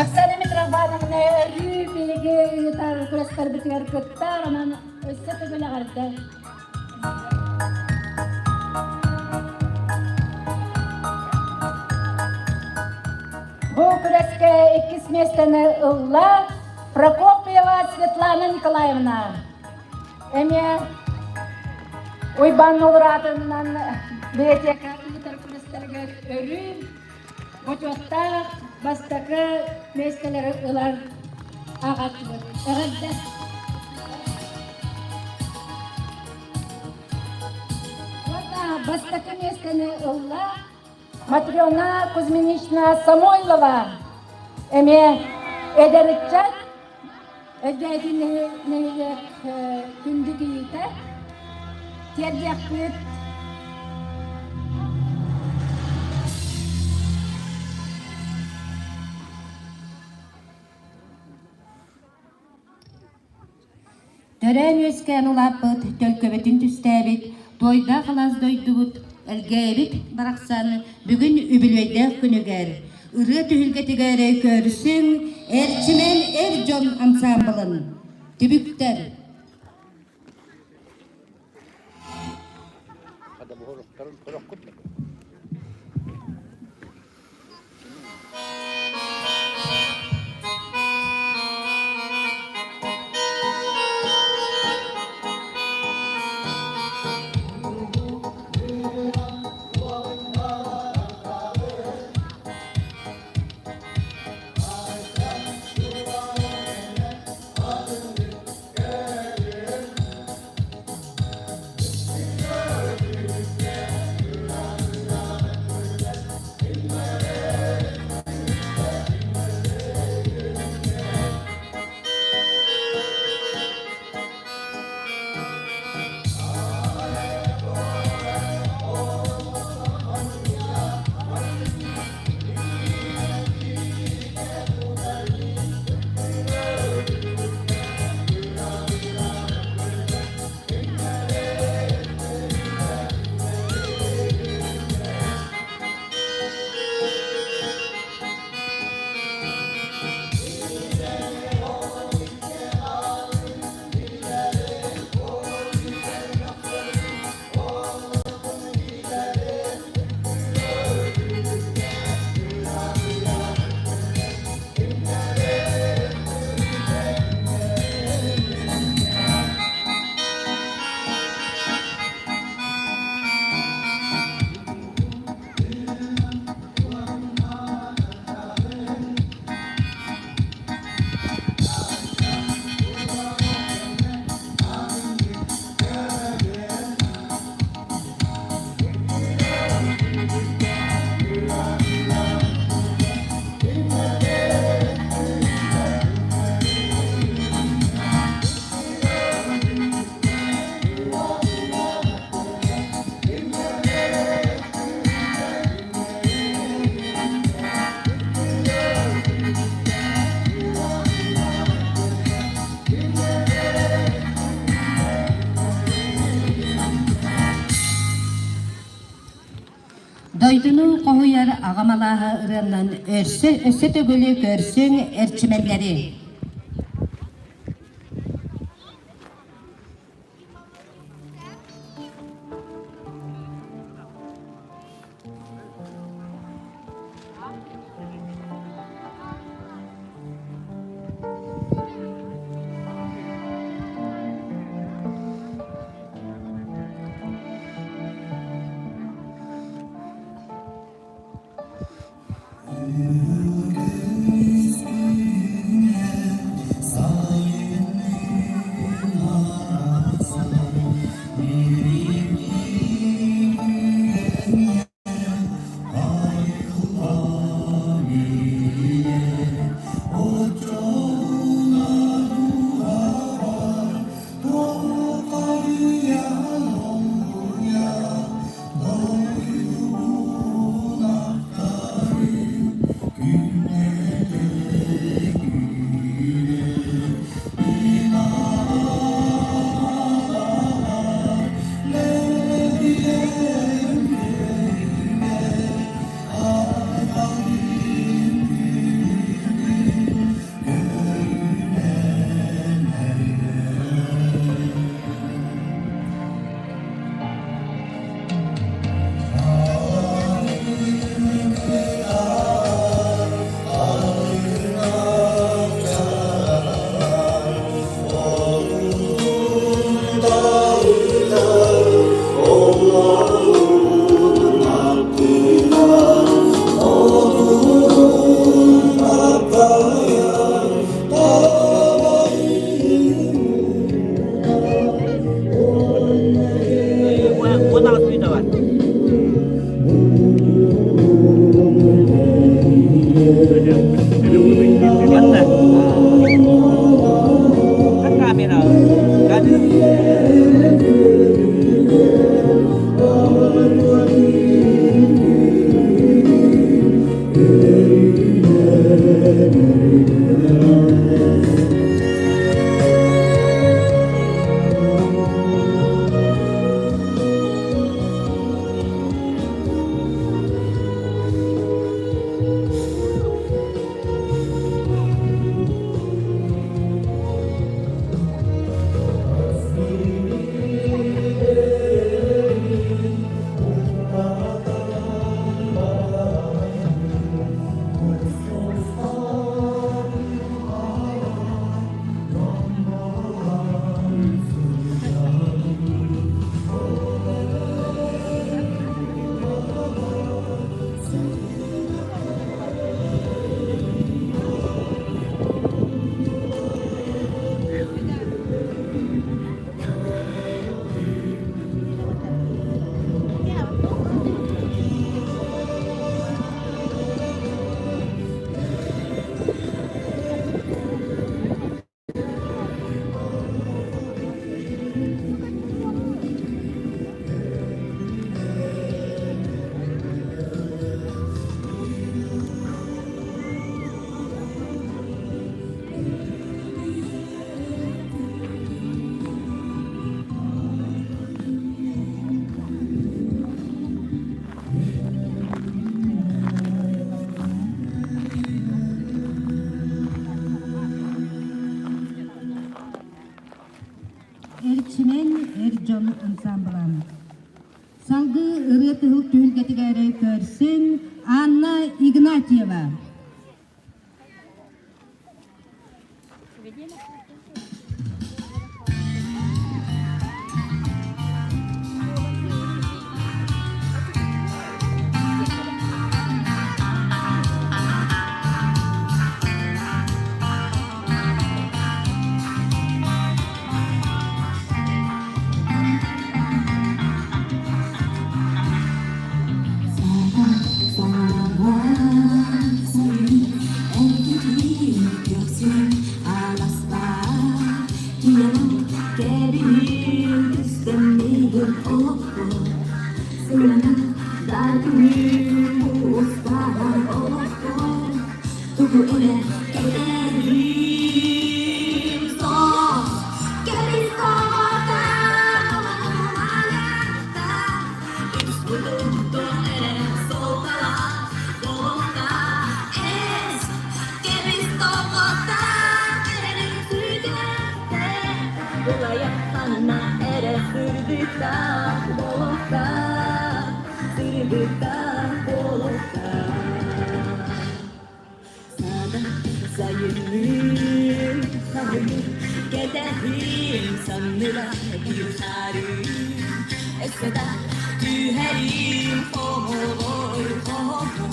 Оксана Митрофановна өрүү биһиги ыытар күрэстэрбитигэр кыттар, онон өссө төгүл эҕэрдэ. Бу күрэскэ иккис миэстэни ылла Прокопьева Светлана Николаевна. Эмиэ Уйбаан Нолураатынан библиотека ыытар күрэстэригэр өрүү бочуоттаах бастакы миэстэлэри ылар ааҕааччыбыт. Эҕэрдэ! Уонна бастакы миэстэни ылла Матрена Кузьминична Самойлова. Эмиэ эдэр ыччат Элгээйитин нэһилиэк күндү кийиитэ тиэрдиэхпит. Төрөөн-үөскээн улааппыт, төлкөбүтүн түстээбит, туойдаах алаас дойдубут Элгээйибит барахсан бүгүн үбүлүөйдээх күнүгэр ырыа түһүлгэтигэр көрсүҥ Эрчимэн эр дьон ансаамбылын түбүктэр Дойдуну хоһуйар аҕам алааһа ырыаннан өссө өссө төгүлү көрсүҥ эрчимэллэри. Эрчимэн эр дьон ансаамбыла. Салгыы ырыа кыһыл түһүлгэтигэр көрсөн Анна Игнатьева. Ханна эрэ сырдыктаах буолуохтаах, сырдыктаах буолуохтаах. Сада сайынныы хаһыҥы кэтэһиим санныга биир хаарыы өссө да түһэриим хомоҕой хоһоону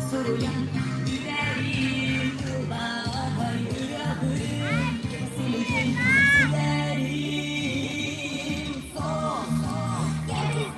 суруйан бүтэриим ылбаҕай ырыабын силигин ситэриим суох кэбис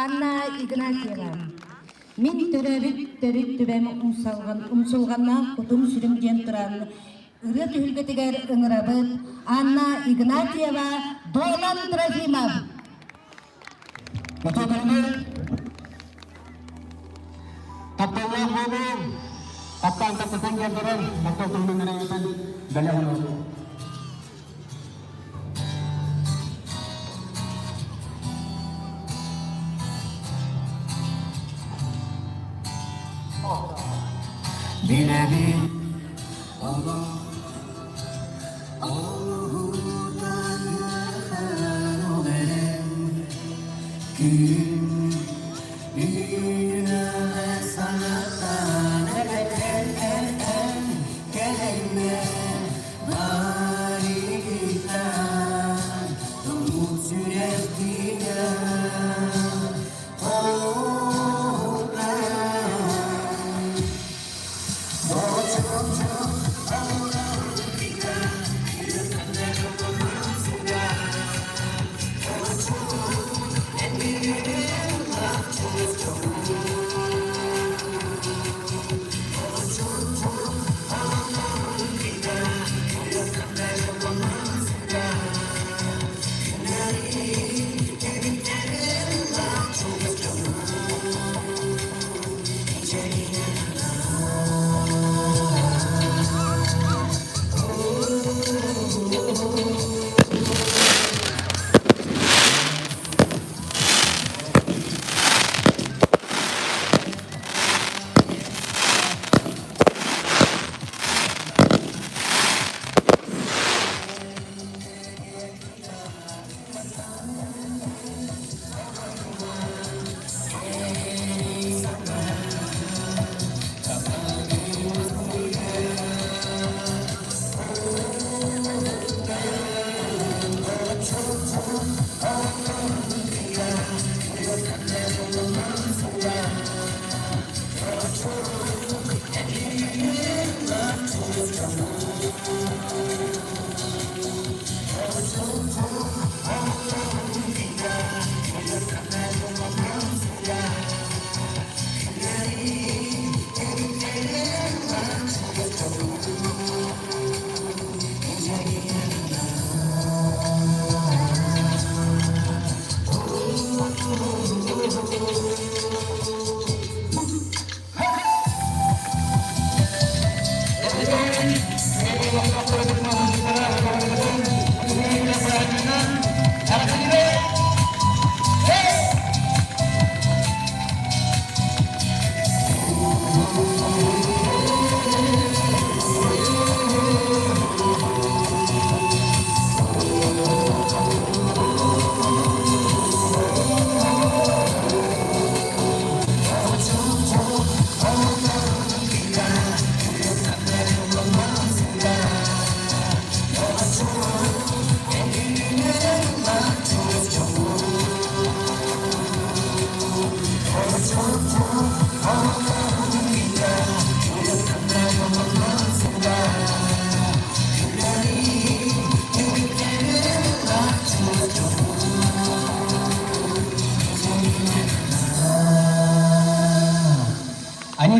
Анна Игнатьева. Мин төрөөбүт төрүт түбэм умсалҕан умсулҕаннаах кутум-сүрүм диэн туран ырыа түһүлгэтигэр ыҥырабыт Анна Игнатьева, Дуолан Трофимов. Тапталлаах буолуҥ, таптаан таптатан көрдөрөн, махтал туһунан эрэ бэлэх оҥордум. Билэбин олох олуһутан ол эрэн күн үүнүөҕэ санатан эн эн эн кэлэймэ Баригитан тоҥмут сүрэхтиигэр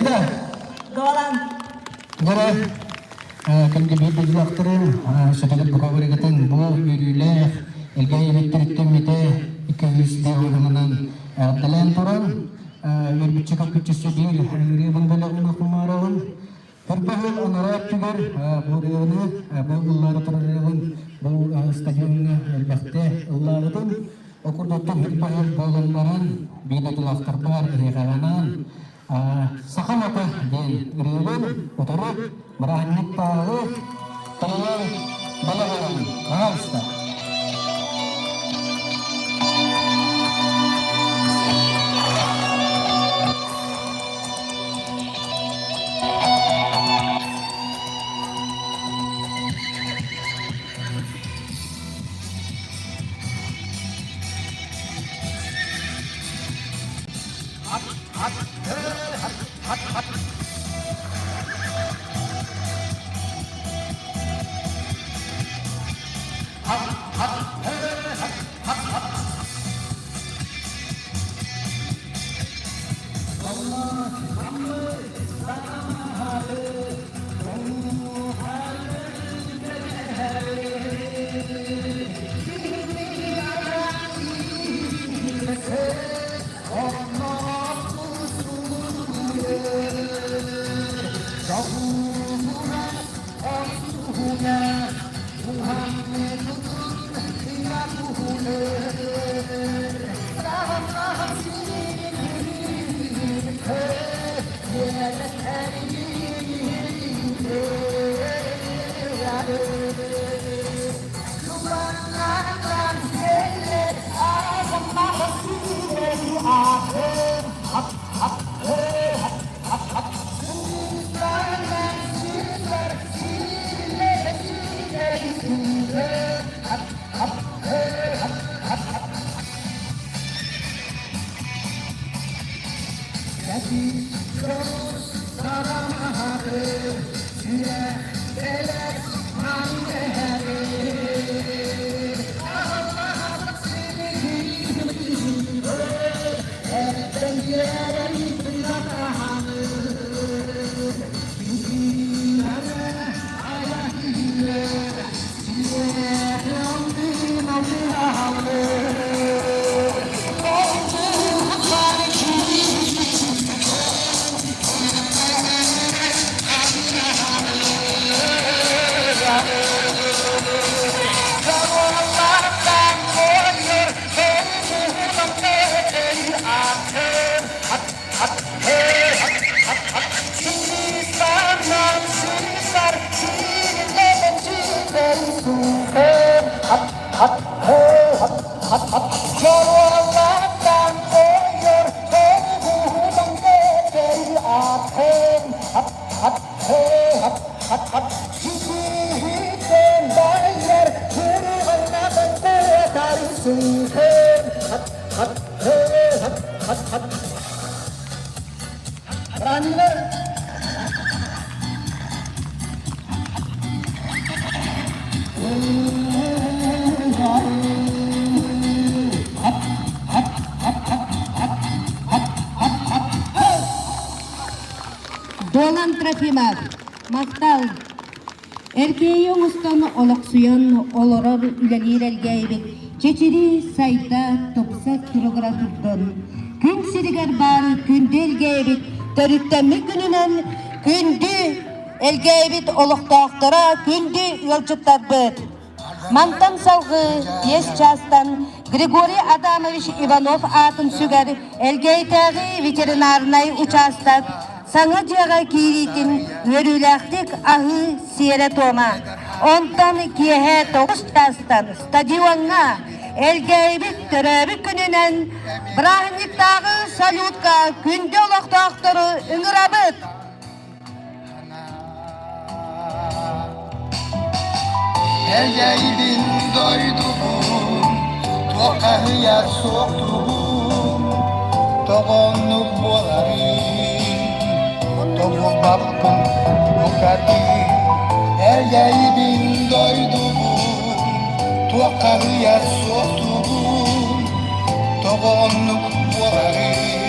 Айыыта! Дуолан! Дьара, кэмгэ биир дойдулаахтарын, сөтөгөр бука бу үөрүүлээх, элбэх эбиттэриттэн мите 200 уһунан эҕэрдэлээн туран, үөрбүччэ көппүччү биир ырыабын бэлэҕин кумаарабын. Төрбөһүн анараа өттүгэр бу ырыаны, бу ыллаары турар ырыабын бу стадиоҥҥа элбэхтэ ыллаабытым. Ол курдуктан Һүрбэһил буолан баран, биир дойдулаахтарбар эһиэхэҕэ Саха мата диэн ырыабын утары бырааһынньыктааҕы тылынан балаҕанын пожалуйста. Дуолан Трофимов, махтал! Эркээйи оҥостон олохсуйан олорор үлэлиир Элгээйибит чэчирии сайда, тупса туругура турдун. Күн сиригэр баар күндү Элгээйибит төрүттэммит күнүнэн күндү Элгээйибит олохтоохторо, күндү ыалдьыттарбыт! Мантан салгыы биэс чаастан Григорий Адамович Иванов аатын сүгэр Элгээйитээҕи ветеринарнай учаастак саҥа дьиэҕэ киириитин үөрүүлээхтик аһыы сиэрэ-туома. Онтон киэһэ 9 чаастан стадиоҥҥа Элгээйибит төрөөбүт күнүнэн бырааһынньыктааҕы салютка күндү олохтоохтору ыҥырабыт! Эйэйбин дойдубун, туоххаһыйар суохтугун, тоҕоннук буоларый, тобулбаппын букатын. Эйэйбин дойдубун, туоххаһыйар суохтугун, тоҕоннук буоларый.